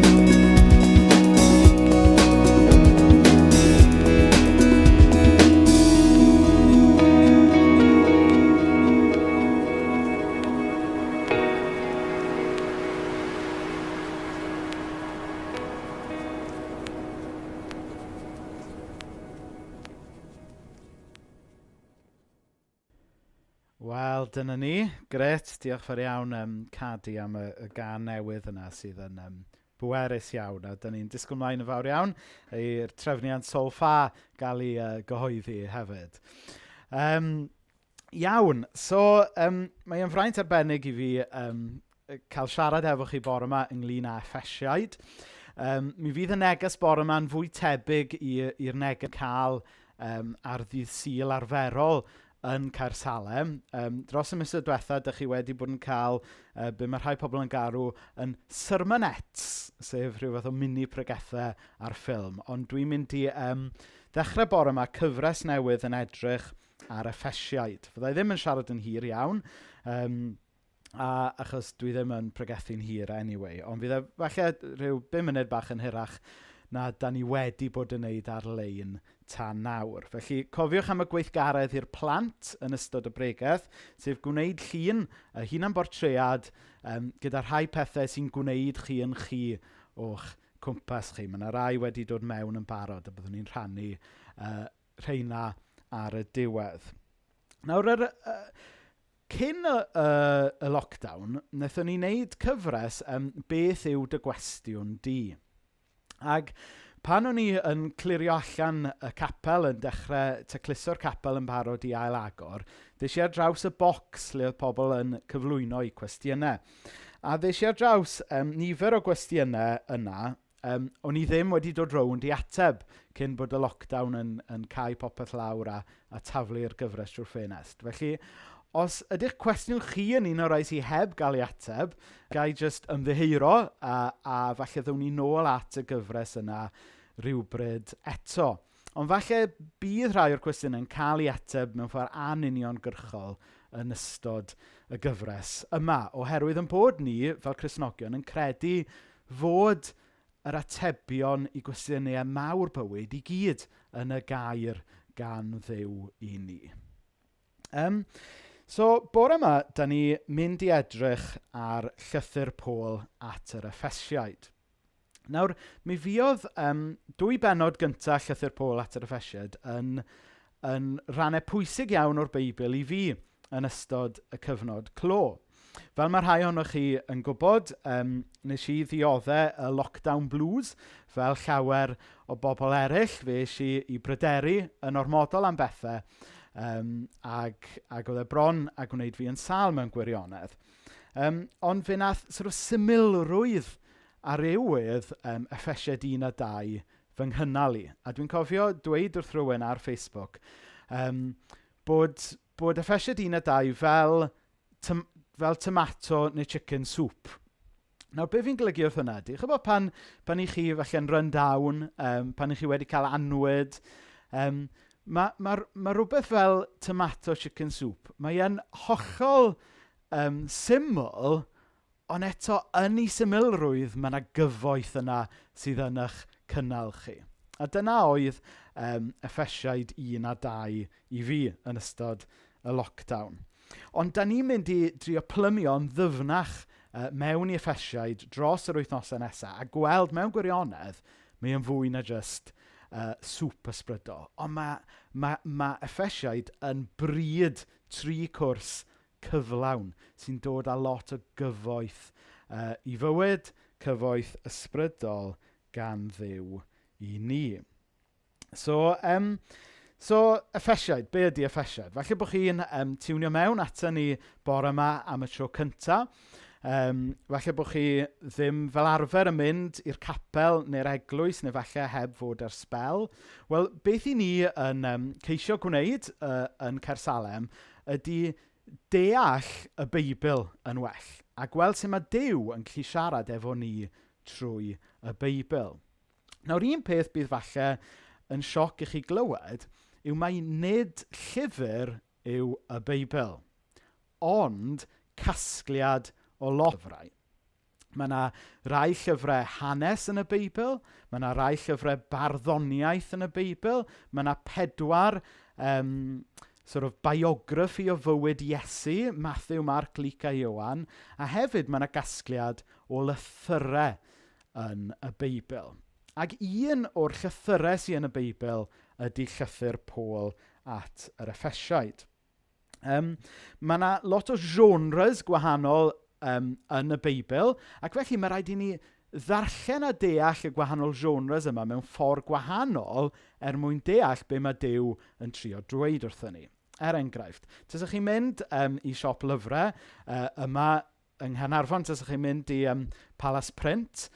Speaker 1: Wel, dyna ni. Grêt, diolch fawr iawn um, Cadi am y, y gan newydd yna sydd yn um, bwerus iawn. A dyna ni'n disgwyl mlaen yn fawr iawn i'r trefniant solfa gael ei uh, gyhoeddi hefyd. Um, iawn, so um, mae yn fraint arbennig i fi um, cael siarad efo chi bore yma ynglyn â Effesiaid. Um, mi fydd y neges bore yma'n fwy tebyg i'r neges cael um, ar ddydd Sul arferol yn Caersalem. Um, dros y misoedd diwetha, dych chi wedi bod yn cael uh, be mae rhai pobl yn garw yn sermonettes, sef rhyw fath o mini pregethau ar ffilm. Ond dwi'n mynd i um, ddechrau bore yma cyfres newydd yn edrych ar Effesiaid. Fydda i ddim yn siarad yn hir iawn, um, a achos dwi ddim yn pregethu'n hir anyway, ond fydd e falle rhyw 5 munud bach yn hirach na da ni wedi bod yn neud ar-lein tan nawr. Felly cofiwch am y gweithgaredd i'r plant yn ystod y bregeth, sef gwneud llun, y hunan-bortread, um, gyda rhai pethau sy'n gwneud chi yn chi o'ch cwmpas chi. Mae yna rai wedi dod mewn yn barod a byddwn ni'n rhannu uh, rheina ar y diwedd. Nawr, yr, uh, cyn y, y, y lockdown, wnaethon ni wneud cyfres um, Beth yw dy gwestiwn di? Ac pan o'n i yn clirio allan y capel, yn dechrau tacluso'r capel yn barod i ail agor, ddes i ar draws y bocs lle oedd pobl yn cyflwyno eu cwestiynau. A ddes i ar draws um, nifer o gwestiynau yna, um, o'n i ddim wedi dod rownd i ateb cyn bod y lockdown yn, yn cau popeth lawr a, a taflu'r gyfres drwy'r ffenest. Felly, os ydych cwestiwn chi yn un o'r rhai sydd heb gael ei ateb, ga i jyst ymddiheuro a, a falle ddown ni nôl at y gyfres yna rhywbryd eto. Ond falle bydd rhai o'r cwestiynau'n cael ei ateb mewn ffordd anuniongyrchol yn ystod y gyfres yma, oherwydd yn bod ni, fel Cristnogion, yn credu fod yr atebion i gwestiynau mawr bywyd i gyd yn y gair gan Dduw i ni. Um, so, bore yma, da ni mynd i edrych ar llythyr Paul at yr Effesiaid. Nawr, mi fuodd um, dwy bennod gyntaf llythyr Paul at yr Effesiaid yn, yn rhannau pwysig iawn o'r Beibl i fi yn ystod y cyfnod clo. Fel mae rhai ohonoch chi yn gwybod, um, nes i ddioddau y lockdown blues fel llawer o bobl eraill. Fe es i i bryderu yn ormodol am bethau um, ag, ag oedd e bron a gwneud fi yn sâl mewn gwirionedd. Um, ond fe nath sort of symlrwydd a rywydd um, Effesiaid 1 a 2 fy nghynnal i. A dwi'n cofio dweud wrth rhywun ar Facebook um, bod, bod Effesiaid 1 a 2 fel, tom, fel tomato neu chicken soup. Nawr, be fi'n golygu wrth hwnna ydy, chybod pan, pan i chi falle'n run down, um, pan i chi wedi cael anwyd, um, mae ma, ma rhywbeth fel tomato chicken soup, mae e'n hollol um, syml, ond eto yn ei symlrwydd mae yna gyfoeth yna sydd yn eich cynnal chi. A dyna oedd um, Effesiaid 1 a 2 i fi yn ystod y lockdown. Ond da ni'n mynd i drio plymio'n ddyfnach uh, mewn i Effesiaid dros yr wythnosau nesaf a gweld mewn gwirionedd mae yn fwy na jyst uh, sŵp ysbrydol. Ond mae, mae, mae Effesiaid yn bryd tri cwrs cyflawn sy'n dod â lot o gyfoeth uh, i fywyd, cyfoeth ysbrydol gan Dduw i ni. So, um, so Effesiaid, be ydy Effesiaid? Falle bod chi'n um, tiwnio mewn ato ni bore yma am y tro cyntaf. Falle bod chi ddim fel arfer yn mynd i'r capel neu'r eglwys, neu falle heb fod ar sbel. Wel, beth i ni yn ceisio gwneud yn Caersalem ydy deall y Beibl yn well a gweld sut mae Duw yn gallu siarad efo ni trwy y Beibl. Nawr, un peth bydd falle yn sioc i chi glywed yw mai nid llyfr yw y Beibl, ond casgliad o lyfrau. Mae yna rai llyfrau hanes yn y Beibl, mae yna rai llyfrau barddoniaeth yn y Beibl, mae yna 4 sort of biography o fywyd Iesu, Matthew, Mark, Luke a Ioan, a hefyd mae yna gasgliad o lythyrau yn y Beibl. Ac un o'r llythyrau sydd yn y Beibl ydy llythyr Paul at yr Effesiaid. Mae yna lot o genres gwahanol yn y Beibl, ac felly mae rhaid i ni ddarllen a deall y gwahanol genres yma mewn ffordd gwahanol er mwyn deall be mae Duw yn trio dweud wrthyn ni. Er enghraifft, tasech chi'n mynd i siop lyfrau yma yng Nghaernarfon, tasech chi'n mynd i Palace Print,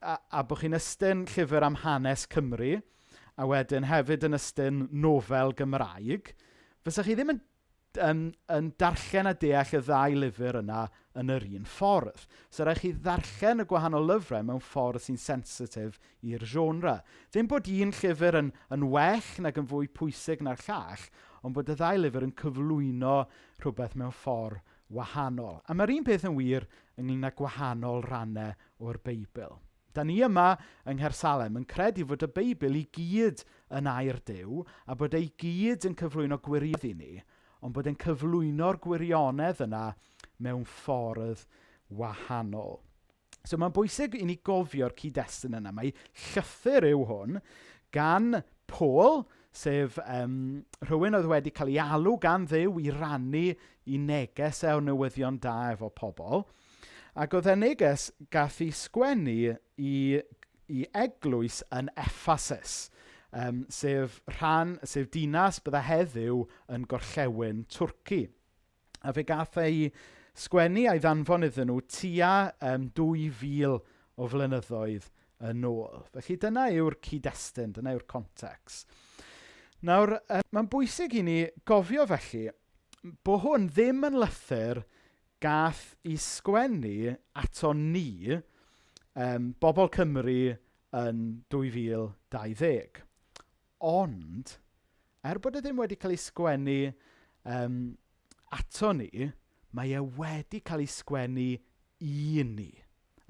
Speaker 1: a bod chi'n ystyn llyfr am hanes Cymru, a wedyn hefyd yn ystyn nofel Gymraeg, fysech chi ddim yn darllen a deall y ddau lyfr yna yn yr un ffordd. So rhaid chi ddarllen y gwahanol lyfrau mewn ffordd sy'n sensitif i'r genre. Ddim bod un llyfr yn well nag yn fwy pwysig na'r llall, ond bod y ddau lyfr yn cyflwyno rhywbeth mewn ffordd wahanol. A mae'r un peth yn wir ynglyn â gwahanol rannau o'r Beibl. Da ni yma yng Nghaersalem yn credu fod y Beibl i gyd yn air Duw a bod ei gyd yn cyflwyno gwirionedd i ni, ond bod e'n cyflwyno'r gwirionedd yna mewn ffordd wahanol. So mae'n bwysig i ni gofio'r cyd-destun yna. Mae llythyr yw hwn gan Paul, sef rhywun oedd wedi cael ei alw gan Dduw i rannu i neges e o newyddion da efo pobl. Ac oedd e neges gath ei sgwennu i eglwys yn Ephesus, sef dinas bydde heddiw yn gorllewin Twrci. A fe gath ei sgwennu a'i ddanfon iddyn nhw tua 2000 o flynyddoedd yn ôl. Felly dyna yw'r cyd-destun, dyna yw'r context. Nawr, mae'n bwysig i ni gofio felly bod hwn ddim yn lythyr gath ei sgwennu ato ni, bobl Cymru yn 2020. Ond, er bod e ddim wedi cael ei sgwennu ato ni, mae e wedi cael ei sgwennu i ni.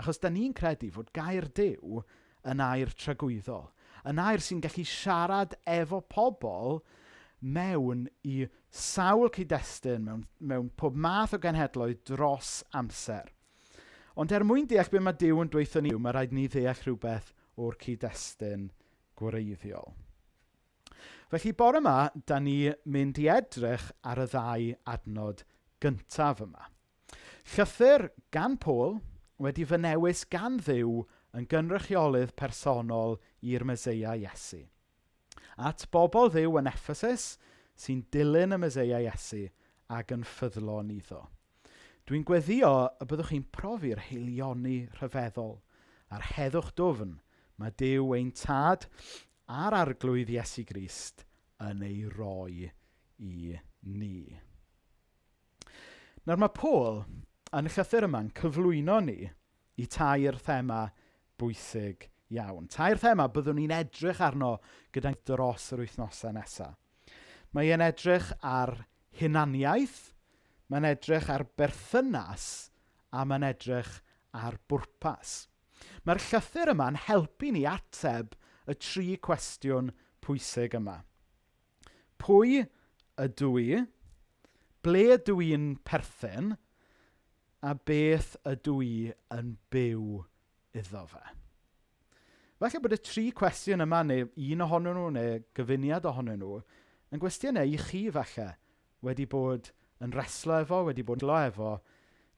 Speaker 1: Achos da ni'n credu fod gair Duw yn air tragwyddol. Yn air sy'n gallu siarad efo pobl mewn i sawl cyd-destun, mewn pob math o genhedloedd dros amser. Ond er mwyn deall be mae Duw yn dweutho ni, mae rhaid ni ddeall rhywbeth o'r cyd-destun gwreiddiol. Felly bore yma, da ni mynd i edrych ar y ddau adnod gyntaf yma. Llythyr gan Paul wedi fy newis gan Dduw yn gynrychiolydd personol i'r Meseia Iesu. At bobl Dduw yn Ephesus sy'n dilyn y Meseia Iesu ac yn ffyddlon iddo. Dwi'n gweddio y byddwch chi'n profi'r haelioni rhyfeddol a'r heddwch dwfn mae Duw ein Tad a'r Arglwydd Iesu Grist yn ei roi i ni. Nawr mae Paul yn y llythyr yma'n cyflwyno ni i tair thema bwysig iawn. Tair thema byddwn ni'n edrych arno gyda'n dros yr wythnosau nesaf. Mae e'n edrych ar hunaniaeth, mae'n edrych ar berthynas a mae'n edrych ar bwrpas. Mae'r llythyr yma'n helpu ni ateb y tri cwestiwn pwysig yma. Pwy ydw i? Ble ydw i'n perthyn? A beth ydw i yn byw iddo fe? Falle bod y tri cwestiwn yma, neu un ohonyn nhw, neu gyfuniad ohonyn nhw, yn gwestiynau i chi falle wedi bod yn reslo efo, wedi bod yn glo efo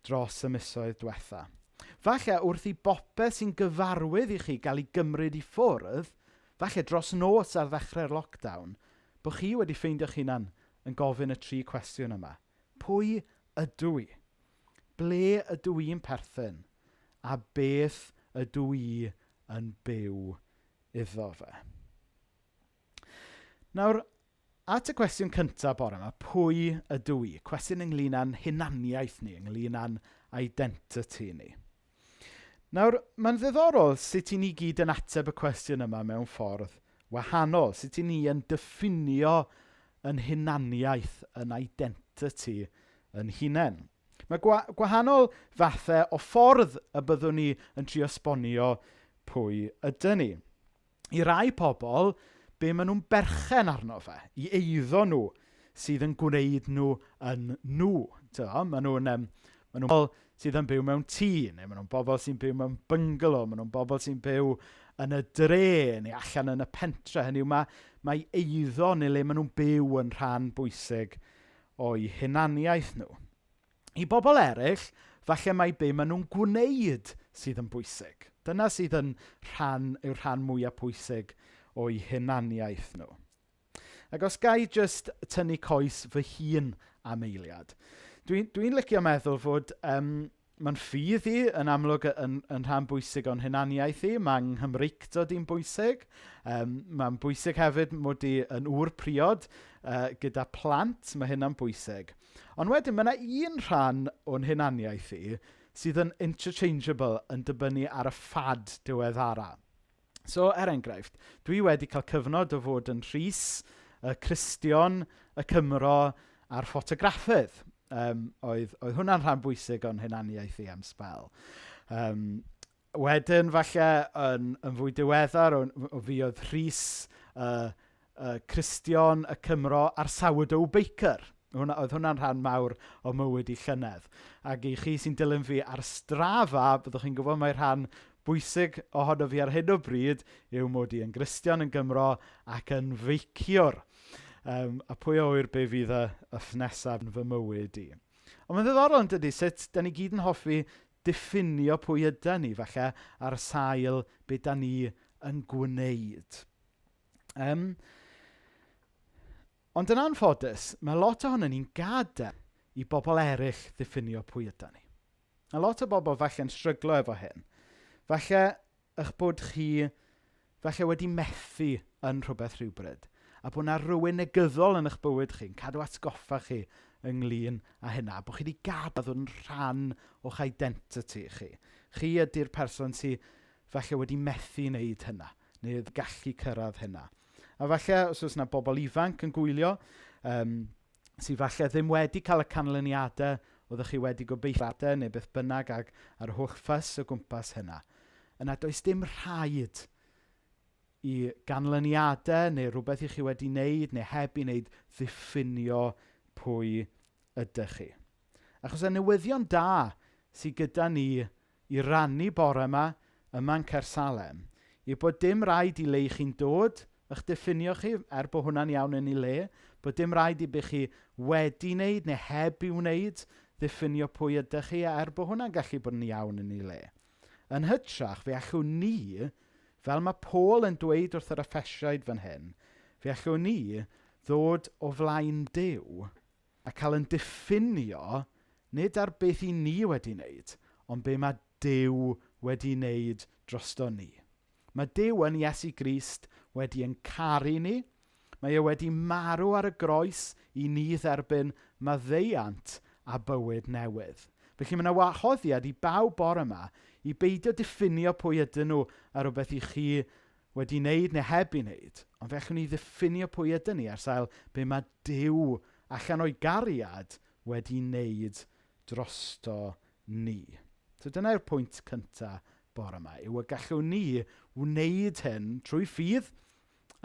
Speaker 1: dros y misoedd diwetha. Falle wrth i bopeth sy'n gyfarwydd i chi gael ei gymryd i ffwrdd, falle dros nos ar ddechrau'r lockdown, bod chi wedi ffeindio'ch hunan yn gofyn y tri cwestiwn yma. Pwy ydw i? Ble ydw i'n perthyn? A beth ydw i yn byw iddo fe? Nawr, at y cwestiwn cyntaf bore yma, pwy ydw i? Cwestiwn ynglyn â'n hunaniaeth ni, ynglyn â'n identity ni. Nawr, mae'n ddiddorol sut i ni gyd yn ateb y cwestiwn yma mewn ffordd wahanol. Sut i ni yn diffinio yn hunaniaeth, yn identity yn hunain. Mae gwahanol fathau o ffordd y byddwn ni yn trio esbonio pwy ydyn ni. I rai pobl, be maen nhw'n berchen arno fe, i eiddo nhw sydd yn gwneud nhw yn nhw. Tyfo, maen nhw'n maen nhw'n bobl sydd yn byw mewn tŷ, neu maen nhw'n bobl sy'n byw mewn bungalow, maen nhw'n bobl sy'n byw yn y dre, neu allan yn y pentre. Hynny yw, mae eiddo neu le maen nhw'n byw yn rhan bwysig o'i hunaniaeth nhw. I bobl eraill, falle mai be maen nhw'n gwneud sydd yn bwysig. Dyna sydd yn rhan, yw'r rhan mwyaf pwysig o'i hunaniaeth nhw. Ac os ga i jyst tynnu coes fy hun am eiliad. Dwi'n dwi licio meddwl fod mae'n ffydd i yn amlwg yn rhan bwysig o'n hunaniaeth i. Mae'n Nghymreictod i'n bwysig. Mae'n bwysig hefyd mod i yn ŵr priod gyda plant. Mae hynna'n bwysig. Ond wedyn mae yna un rhan o'n hunaniaeth i sydd yn interchangeable yn dibynnu ar y ffad diweddara. So, er enghraifft, dwi wedi cael cyfnod o fod yn Rhys, y Cristion, y Cymro a'r ffotograffydd. Oedd hwnna'n rhan bwysig o'n hunaniaeth i am sbel. Wedyn, falle, yn fwy diweddar, o fi oedd Rhys, Cristion, y Cymro a'r Sourdough Baker. Oedd hwnna'n rhan mawr o mywyd i llynedd. Ac i chi sy'n dilyn fi ar Strava, byddwch chi'n gwybod mai rhan bwysig ohono fi ar hyn o bryd yw mod i yn Gristion, yn Gymro ac yn feiciwr. A pwy a ŵyr be fydd y nesaf yn fy mywyd i. Ond mae'n ddiddorol yn dydy sut da ni gyd yn hoffi diffinio pwy yda ni, falle ar sail be da ni yn gwneud. Ond yn anffodus, mae lot ohono ni'n gadael i bobl eraill ddiffinio pwy yda ni. A lot o bobl falle'n stryglo efo hyn. Falle eich bod chi falle wedi methu yn rhywbeth rhywbryd. A bod yna rhywun negyddol yn eich bywyd chi'n cadw atgoffa chi ynglyn â hynna. Bod chi wedi gadael ddod yn rhan o'ch identity chi. Chi ydy'r person sydd falle wedi methu wneud hynna, neu gallu cyrraedd hynna. A falle, os oes yna bobl ifanc yn gwylio, sydd falle ddim wedi cael y canlyniadau oeddech chi wedi gobeithio neu beth bynnag ag ar holl ffys o gwmpas hynna, yna does dim rhaid i ganlyniadau neu rhywbeth i chi wedi wneud neu heb i wneud ddiffinio pwy ydych chi. Achos y newyddion da sydd gyda ni i rannu bore yma, yma'n Caersalem, yw bod dim rhaid i le i chi'n dod eich diffinio chi, er bod hwnna'n iawn yn ei le, bod dim rhaid i be chi wedi wneud neu heb i wneud ddiffinio pwy ydych chi, er bod hwnna'n gallu bod yn iawn yn ei le. Yn hytrach, fe allwn ni, fel mae Paul yn dweud wrth yr Effesiaid fan hyn, fe allwn ni ddod o flaen Duw a cael yn diffinio nid ar beth i ni wedi wneud, ond be mae Duw wedi wneud drosto ni. Mae Duw yn Iesu Grist wedi yn caru ni. Mae e wedi marw ar y groes i ni dderbyn maddeuant a bywyd newydd. Felly mae yna wahoddiad i bawb bore yma i beidio diffinio pwy ydyn nhw ar rhywbeth i chi wedi wneud neu heb i wneud. Ond fe allwn ni ddiffinio pwy ydyn ni ar sail be mae Duw allan o'i gariad wedi wneud drosto ni. So dyna yw'r pwynt cyntaf bore yma, yw y gallwn ni wneud hyn trwy ffydd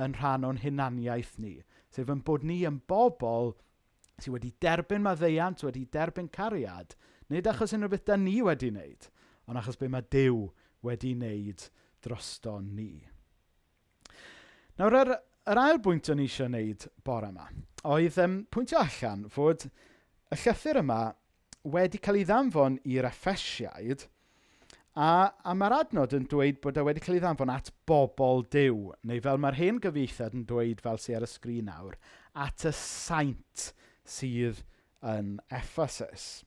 Speaker 1: yn rhan o'n hunaniaeth ni. Sef yn bod ni yn bobl sydd wedi derbyn maddeuant, wedi derbyn cariad, nid achos unrhyw beth da ni wedi wneud, ond achos be mae Duw wedi wneud drosto ni. Nawr, yr ail bwynt o'n i eisiau wneud bore yma oedd pwyntio allan fod y llythyr yma wedi cael ei ddanfon i'r Effesiaid, a mae'r adnod yn dweud bod e wedi cael ei ddanfon at bobl Duw, neu fel mae'r hen gyfieithiad yn dweud fel sydd ar y sgrin nawr, at y saint sydd yn Ephesus.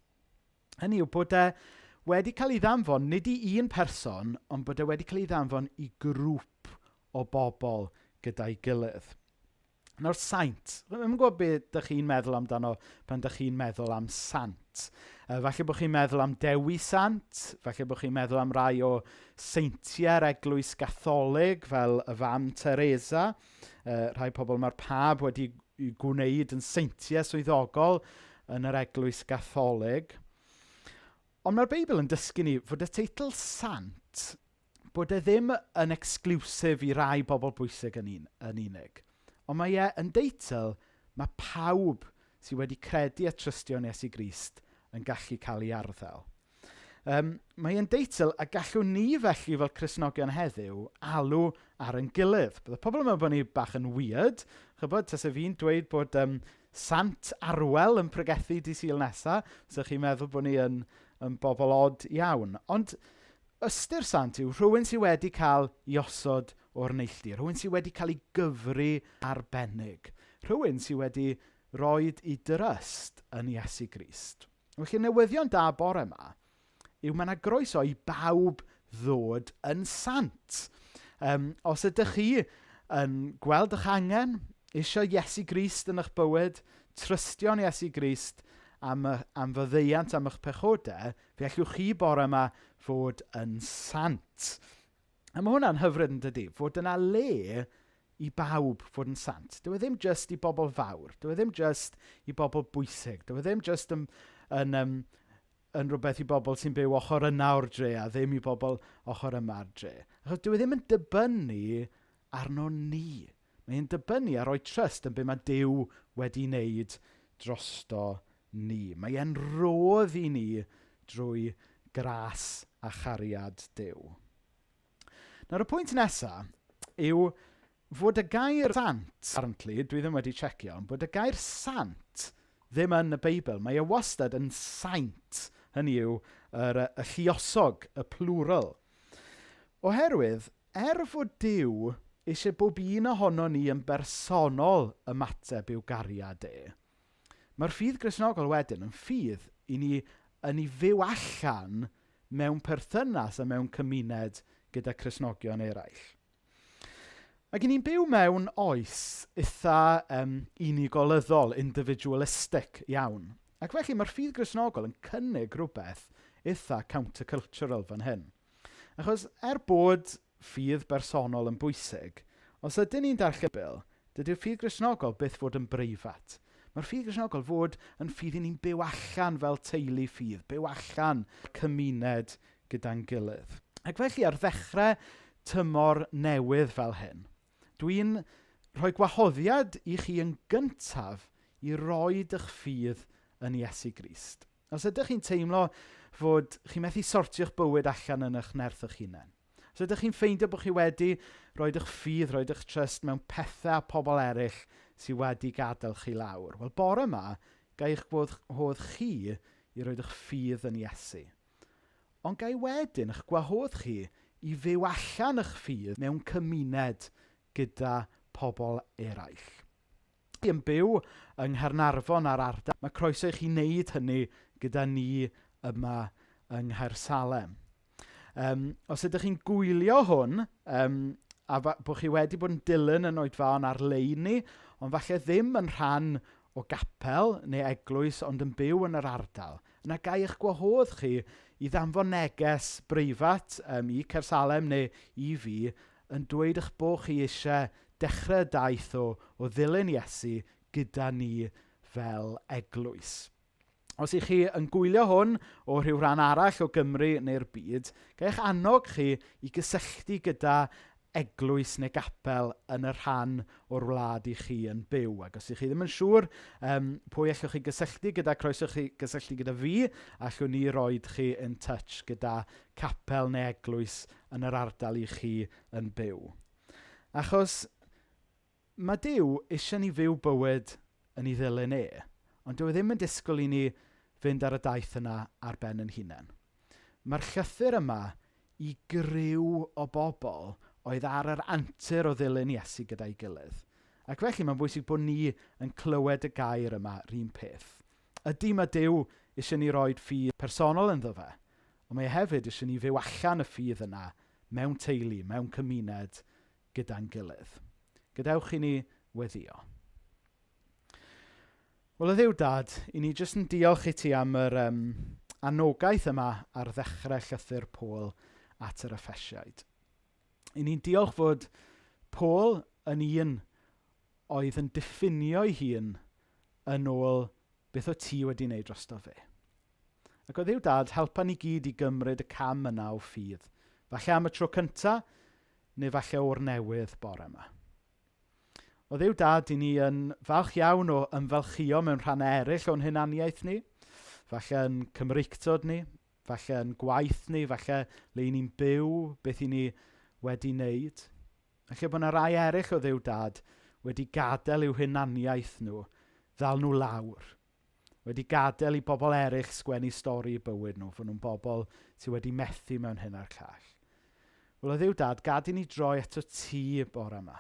Speaker 1: Hynny yw bod e wedi cael ei ddanfon nid i un person, ond bod e wedi cael ei ddanfon i grŵp o bobl gyda'i gilydd. Nawr saint. Dwi'm yn gwybod be dych chi'n meddwl amdano pan dych chi'n meddwl am sant. Falle bod chi'n meddwl am Dewi Sant, falle bod chi'n meddwl am rai o seintiau'r Eglwys Gatholig fel y Fam Teresa. Rhai pobl mae'r Pab wedi gwneud yn seintiau swyddogol yn yr Eglwys Gatholig. Ond mae'r Beibl yn dysgu ni fod y teitl sant, bod e ddim yn exclusive i rai bobl bwysig yn, un, yn unig. Ond mae e yn deitl mae pawb sydd wedi credu a trystio yn Iesu Grist yn gallu cael ei arddel. Mae e'n deitl a gallwn ni felly fel Cristnogion heddiw alw ar ein gilydd. Bydde pobl yn meddwl bod ni bach yn weird. Chybod, tase fi'n dweud bod Sant Arwel yn pregethu di Sul nesa, so chi'n meddwl bod ni yn bobl od iawn. Ond ystyr sant yw rhywun sydd wedi cael ei osod o'r neilltu, rhywun sydd wedi cael ei gyfri arbennig, rhywun sydd wedi roed i dryst yn Iesu Grist. Felly newyddion da bore yma yw mae yna groeso i bawb ddod yn sant. Os ydych chi yn gweld eich angen, eisiau Iesu Grist yn eich bywyd, trystio'n Iesu Grist am faddeuant am eich pechodau, fe allwch chi bore yma fod yn sant. A mae hwnna'n hyfryd yn dydy, fod yna le i bawb fod yn sant. Dyw e ddim jyst i bobl fawr, dyw e ddim jyst i bobl bwysig, dyw e ddim jyst yn rhywbeth i bobl sy'n byw ochr yna o'r dre a ddim i bobl ochr yma'r dre. Achos dyw e ddim yn dibynnu arno ni. Mae'n dibynnu ar roi trust yn be mae Duw wedi wneud drosto ni. Mae e'n rodd i ni drwy gras a chariad Duw. Nawr y pwynt nesaf yw fod y gair sant, apparently, dwi ddim wedi checio, ond bod y gair sant ddim yn y Beibl. Mae e wastad yn saint, hynny yw y lluosog, y plural. Oherwydd, er fod Duw eisiau bob un ohono ni yn bersonol ymateb i'w gariad e, mae'r ffydd Gristnogol wedyn yn ffydd i ni yn ei fyw allan mewn perthynas a mewn cymuned gyda Cristnogion eraill. Ac i ni'n byw mewn oes eitha unigolyddol, individualistic iawn. Ac felly mae'r ffydd Gristnogol yn cynnig rhywbeth eitha countercultural fan hyn. Achos er bod ffydd bersonol yn bwysig, os ydyn ni'n darllen Beibl, dydy'r ffydd Gristnogol byth fod yn breifat. Mae'r ffydd Gristnogol fod yn ffydd i ni'n byw allan fel teulu ffydd, byw allan cymuned gyda'n gilydd. Ac felly ar ddechrau tymor newydd fel hyn, dwi'n rhoi gwahoddiad i chi yn gyntaf i roi eich ffydd yn Iesu Grist. Os ydych chi'n teimlo fod chi'n methu sortio'ch bywyd allan yn eich nerth eich hunain, os ydych chi'n ffeindio bod chi wedi rhoi eich ffydd, rhoi eich trust mewn pethau a pobl eraill sydd wedi gadael chi lawr, wel bore yma, ga i'ch gwahodd chi i roi eich ffydd yn Iesu. Ond ga i wedyn eich gwahodd chi i fyw allan eich ffydd mewn cymuned gyda pobl eraill. Chi yn byw yng Nghaernarfon a'r ardal, mae croeso i chi wneud hynny gyda ni yma yng Nghaersalem. Os ydych chi'n gwylio hwn, a bod chi wedi bod yn dilyn yn oedfaon ar-lein ni, ond falle ddim yn rhan o gapel neu eglwys, ond yn byw yn yr ardal, yna ga i eich gwahodd chi i ddanfon neges breifat i Caersalem neu i fi yn dweud eich bod chi eisiau dechrau daith o ddilyn Iesu gyda ni fel eglwys. Os ych chi yn gwylio hwn o rhyw ran arall o Gymru neu'r byd, ga i'ch annog chi i gysylltu gyda eglwys neu gapel yn y rhan o'r wlad i chi yn byw. Ac os ych chi ddim yn siŵr pwy allwch chi gysylltu gyda, croeso chi gysylltu gyda fi, allwn ni roed chi in touch gyda capel neu eglwys yn yr ardal i chi yn byw. Achos mae Duw eisiau ni fyw bywyd yn ei ddilyn e, ond dyw e ddim yn disgwyl i ni fynd ar y daith yna ar ben yn hunain. Mae'r llythyr yma i griw o bobl oedd ar yr antur o ddilyn Iesu gyda'i gilydd. Ac felly mae'n bwysig bod ni yn clywed y gair yma yr un peth. Ydy mae Duw eisiau ni roed ffydd personol ynddo fe, ond mae e hefyd eisiau ni fyw allan y ffydd yna mewn teulu, mewn cymuned gyda'n gilydd. Gadewch i ni weddïo. Wel, o Dduw Dad, i ni jyst yn diolch i ti am yr anogaeth yma ar ddechrau llythyr Paul at yr Effesiaid. I ni'n diolch fod Paul yn un oedd yn diffinio'i hun yn ôl beth o ti wedi wneud drosto fe. Ac o Dduw Dad, helpa ni gyd i gymryd y cam yna o ffydd. Falle am y tro cynta, neu falle o'r newydd bore yma. O Dduw Dad, i ni yn falch iawn o ymfalchïo mewn rhannau eraill o'n hunaniaeth ni. Falle yn Cymreictod ni, falle yn gwaith ni, falle le i ni'n byw, beth i ni wedi wneud. Falle bod yna rai eraill o Dduw Dad wedi gadael i'w hunaniaeth nhw ddal nhw lawr. Wedi gadael i bobl eraill sgwennu stori i bywyd nhw, fod nhw'n bobl sydd wedi methu mewn hyn a'r llall. Wel, o Dduw Dad, gad i ni droi ato ti bore yma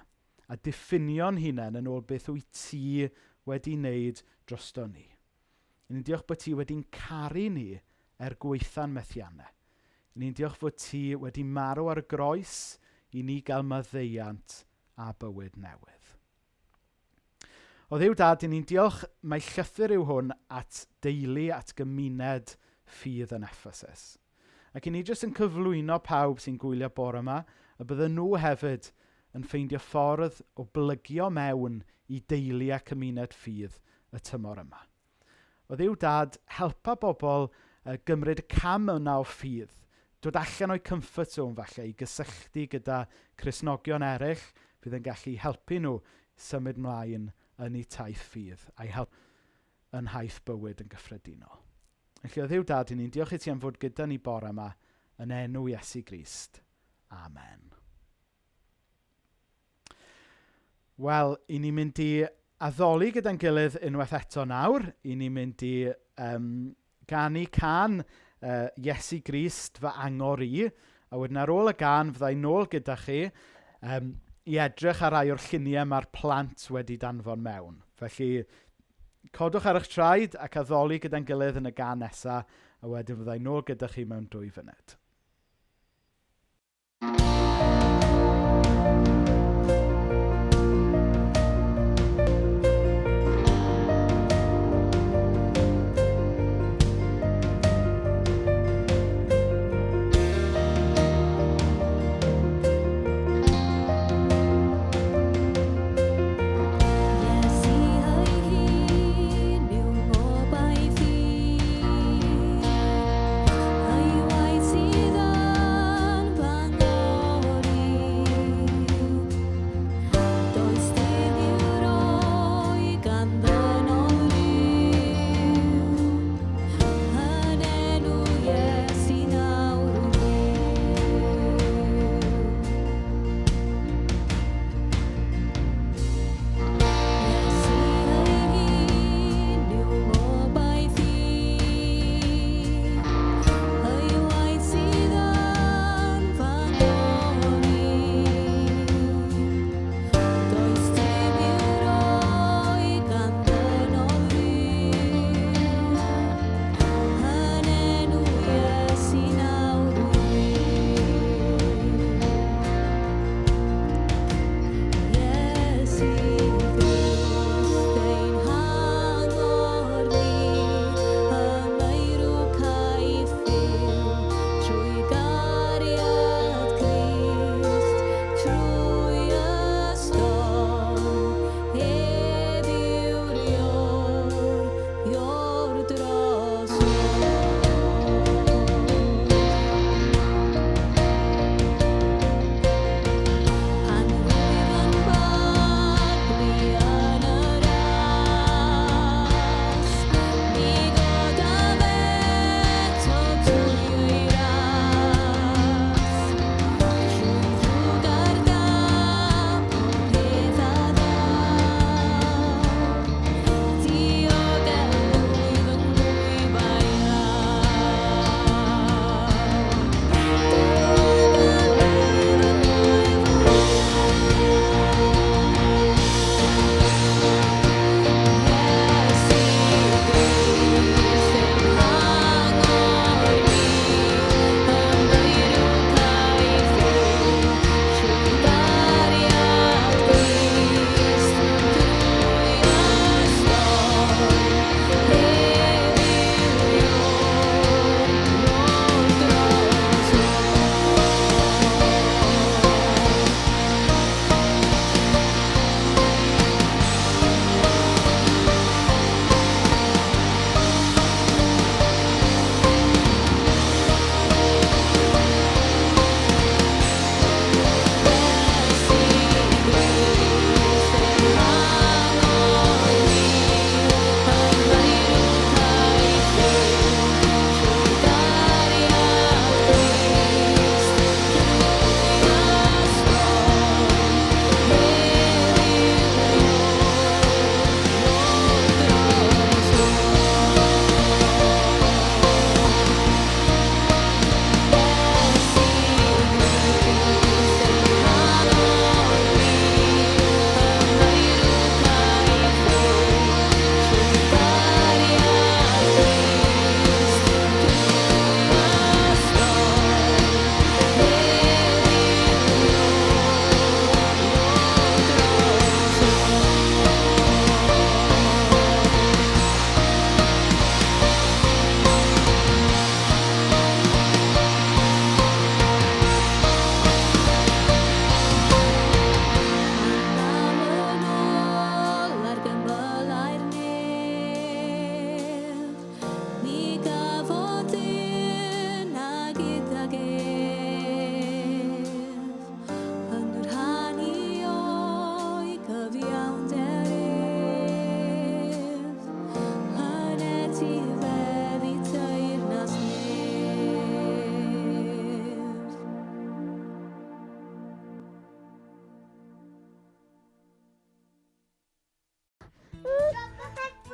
Speaker 1: a diffinio'n hunain yn ôl beth wyt ti wedi wneud drosto ni. Ni'n diolch bod ti wedi'n caru ni er gwaetha'n methiannau. Ni'n diolch fod ti wedi marw ar y groes i ni gael maddeuant a bywyd newydd. O Dduw Dad, i ni'n diolch mai llythyr yw hwn at deulu, at gymuned ffydd yn Ephesus. Ac i ni jyst yn cyflwyno pawb sy'n gwylio bore yma, y bydden nhw hefyd yn ffeindio ffordd o blygio mewn i deulu a cymuned ffydd y tymor yma. O Dduw Dad, helpa bobl gymryd y cam yna o ffydd, dod allan o'u comfort zone falle i gysylltu gyda Cristnogion eraill fydd yn gallu helpu nhw symud mlaen yn eu taith ffydd a'i help yn nhaith bywyd yn gyffredinol. Felly o Dduw Dad, i ni'n diolch i ti am fod gyda ni bore yma yn enw Iesu Grist. Amen. Wel, i ni'n mynd i addoli gyda'n gilydd unwaith eto nawr. I ni'n mynd i ganu cân Iesu Grist fy angor i. A wedyn ar ôl y gân fydda i nôl gyda chi i edrych ar rai o'r lluniau mae'r plant wedi danfon mewn. Felly, codwch ar eich traed ac addoli gyda'n gilydd yn y gân nesa, a wedyn fydda i nôl gyda chi mewn 2 funud.
Speaker 2: Iesu ei hun yw ngobaith i, ei waith sydd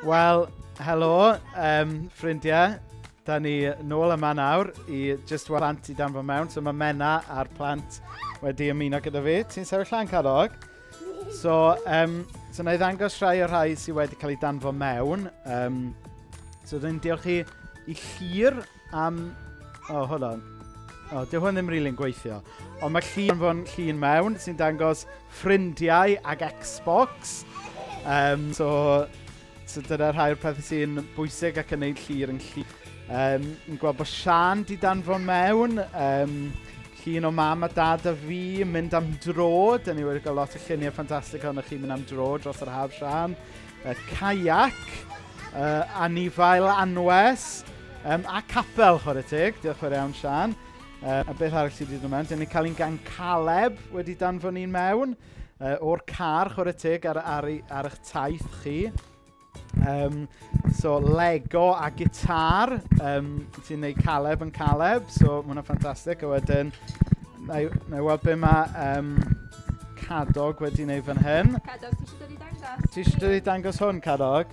Speaker 1: Wel, helo, ffrindiau. Da ni nôl yma nawr i jyst weld plant i danfon mewn. So mae Menna a'r plant wedi ymuno gyda fi. Ti'n sefyll lan, Cadog? So, na i ddangos rhai o'r rhai sydd wedi cael eu danfon mewn. So, dyn ni'n diolch i Llyr am... Oh, hold on. Oh, dyw hwn ddim rili'n gweithio. Ond mae Llyr yn anfon llun mewn sy'n dangos ffrindiau ag Xbox. So dyna rhai o'r pethau sy'n bwysig ac yn neud Llyr yn Llyr. Yn gweld bod Sian di danfon mewn. Llun o mam a dad a fi yn mynd am dro. Dyn ni wedi cael lot o lluniau ffantastig ohonoch chi'n mynd am dro dros yr haf, Sian. Kayak, anifail anwes, a capel, chwarae teg. Diolch yn fawr iawn, Sian. A beth arall sydd wedi dod mewn? Dyn ni cael un gan Caleb wedi danfon un mewn o'r car, chwarae teg, ar eich taith chi. So Lego a gitar sy'n neud Caleb yn Caleb, so mae hwnna'n ffantastig. A wedyn, na i weld be mae Cadog wedi wneud fan hyn.
Speaker 5: Cadog, ti eisiau dod i dangos?
Speaker 1: Ti eisiau dod i dangos hwn, Cadog?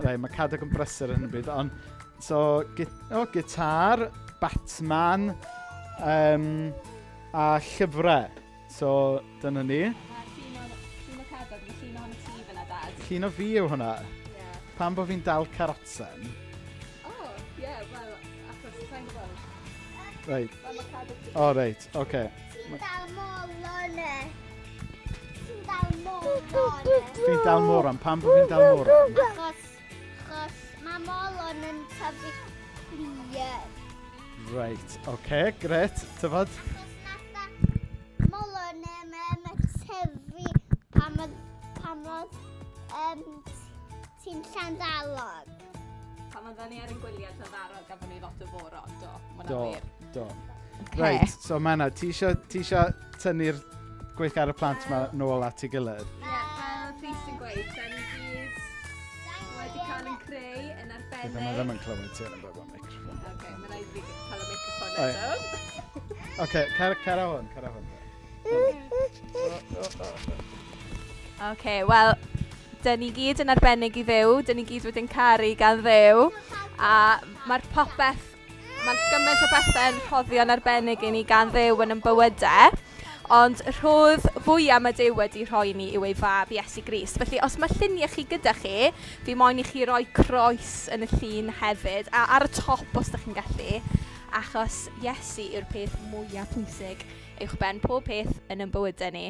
Speaker 1: Reit, mae Cadog yn brysur yn y byd, ond... So, oh, gitar, Batman, a llyfrau. So, dyna ni.
Speaker 5: Mae llun o Cadog, mae llun ohono ti fyna, Dad.
Speaker 1: Llun o fi yw hwnna.
Speaker 5: Ie.
Speaker 1: Pam bod fi'n dal carotsen?
Speaker 5: O, ie, wel, achos sa'n gwybod.
Speaker 1: Reit.
Speaker 5: Fel mae Cadog.
Speaker 1: O, reit, oce. Okay.
Speaker 6: Ti'n dal moron e. Ti'n dal moron e.
Speaker 1: Fi'n dal moron. Pam bod fi'n dal moron?
Speaker 6: Achos mae moron yn tyfu clir.
Speaker 1: Reit, oce, okay, gret. Tyfod?
Speaker 6: Achos nath moron tyfu pan oedd ti'n Llanddarog.
Speaker 5: Pan oedden ni ar ein gwyliau Llanddarog, gafon ni lot o foron, do. Ma' hwnna'n
Speaker 1: Do,
Speaker 5: wir.
Speaker 1: Do.
Speaker 5: Ocê.
Speaker 1: Reit, so Menna, ti isio tynnu'r gweithgaredd plant yma nôl at ei gilydd?
Speaker 5: Ie, fel oedd Rhys yn gweud, da ni gyd wedi cael yn creu yn
Speaker 1: Bydd
Speaker 5: arbennig.
Speaker 1: yma ddim yn clywed ti yn y bobl microffon.
Speaker 5: Oce, mae rhaid i fi cael y microffon
Speaker 1: O, ie.
Speaker 5: eto.
Speaker 1: Oce, cer â hwn, cer â hwn.
Speaker 5: Oce, wel, dyn ni gyd yn arbennig i Dduw, dyn ni gyd wedi'n caru gan Dduw, a mae'r popeth, mae'r gymaint o bethau'n rhoddion arbennig i ni gan Dduw yn ein bywydau, ond rhodd fwyaf mae Duw wedi rhoi ni yw ei fab Iesu Grist. Felly os mae lluniau chi gyda chi, fi moyn i chi roi croes yn y llun hefyd, a ar y top os ydych chi'n gallu, achos Iesu yw'r peth mwyaf pwysig uwchben pob peth yn ein bywydau ni.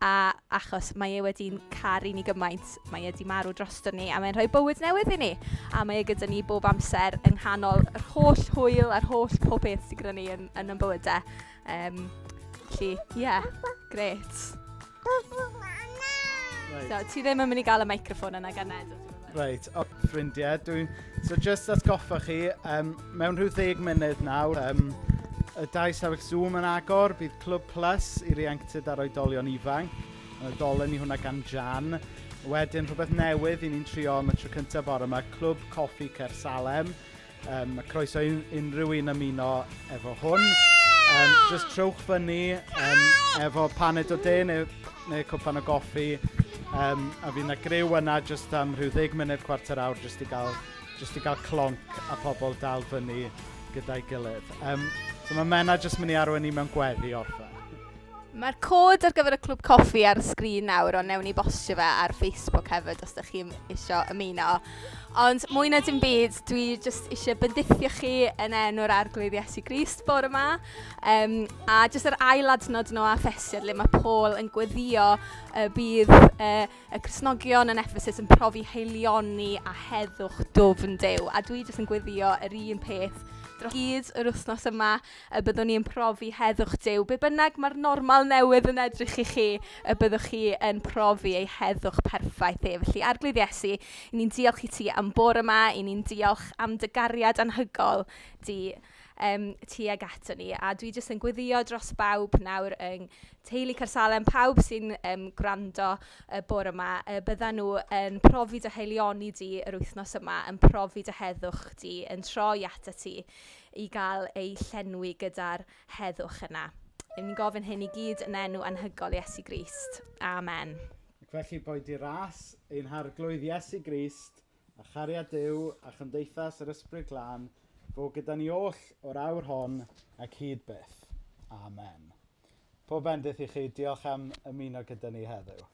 Speaker 5: A achos mae e wedi'n caru ni gymaint, mae e wedi marw drosto ni a mae'n rhoi bywyd newydd i ni. A mae e gyda ni bob amser yng nghanol yr holl hwyl a'r holl pob peth sydd gyda ni yn ein bywydau. Felly, ie, yeah, gret.
Speaker 1: Right.
Speaker 5: So, ti ddim yn mynd i gael y microffon yna gan Ned.
Speaker 1: Reit, o, ffrindiau, so just atgoffa chi, mewn rhyw 10 munud nawr, y dau stafell Zoom yn agor, bydd Clwb Plus i ieuenctid a'r oedolion ifanc. Mae dolen i hwnna gan Jan. Wedyn rhywbeth newydd i ni'n trio am y tro cyntaf bore yma, Clwb Coffi Caersalem. Mae croeso i unrhyw un ymuno efo hwn. Just trowch fyny efo paned o de neu cwpan o goffi. A fydd yna griw yna just am rhyw 10 munud, chwarter awr, just i gael clonc a pobl dal fyny gyda'i gilydd. So mae Menna jyst mynd i arwain ni mewn gweddi orffen.
Speaker 5: Mae'r cod ar gyfer y clwb coffi ar y sgrin nawr, ond newn ni bostio fe ar Facebook hefyd os ydych chi isio ymuno. Ond mwy na dim byd, dwi jyst eisiau bendithio chi yn enw'r Arglwydd Iesu Grist bore yma. A jyst yr ail adnod nhw a Effesiad le mae Paul yn gweddio y bydd y Cristnogion yn Ephesus yn profi haelioni a heddwch dwfn Duw. A dwi jyst yn gweddio yr un peth dros gyd yr wythnos yma y byddwn ni'n profi heddwch Duw. Be bynnag mae'r normal newydd yn edrych i chi, y byddwch chi yn profi ei heddwch perffaith e. Felly, Arglwydd Iesu, i ni'n diolch i ti am bore yma, i ni'n diolch am dy gariad anhygoel di tuag ato ni. A dwi jyst yn gweddio dros bawb nawr yng teulu Caersalem, pawb sy'n gwrando y bore yma, byddan nhw yn profi dy haelioni di yr wythnos yma, yn profi dy heddwch di, yn troi atat ti i gael ei llenwi gyda'r heddwch yna. Ni'n gofyn hyn i gyd yn enw anhygoel Iesu Grist. Amen.
Speaker 1: Ac felly boed i ras ein harglwydd Iesu Grist a chariad Duw a chymdeithas yr Ysbryd Glân fod gyda ni oll o'r awr hon ac hyd byth. Amen. Pob bendith i chi. Diolch am ymuno gyda ni heddiw.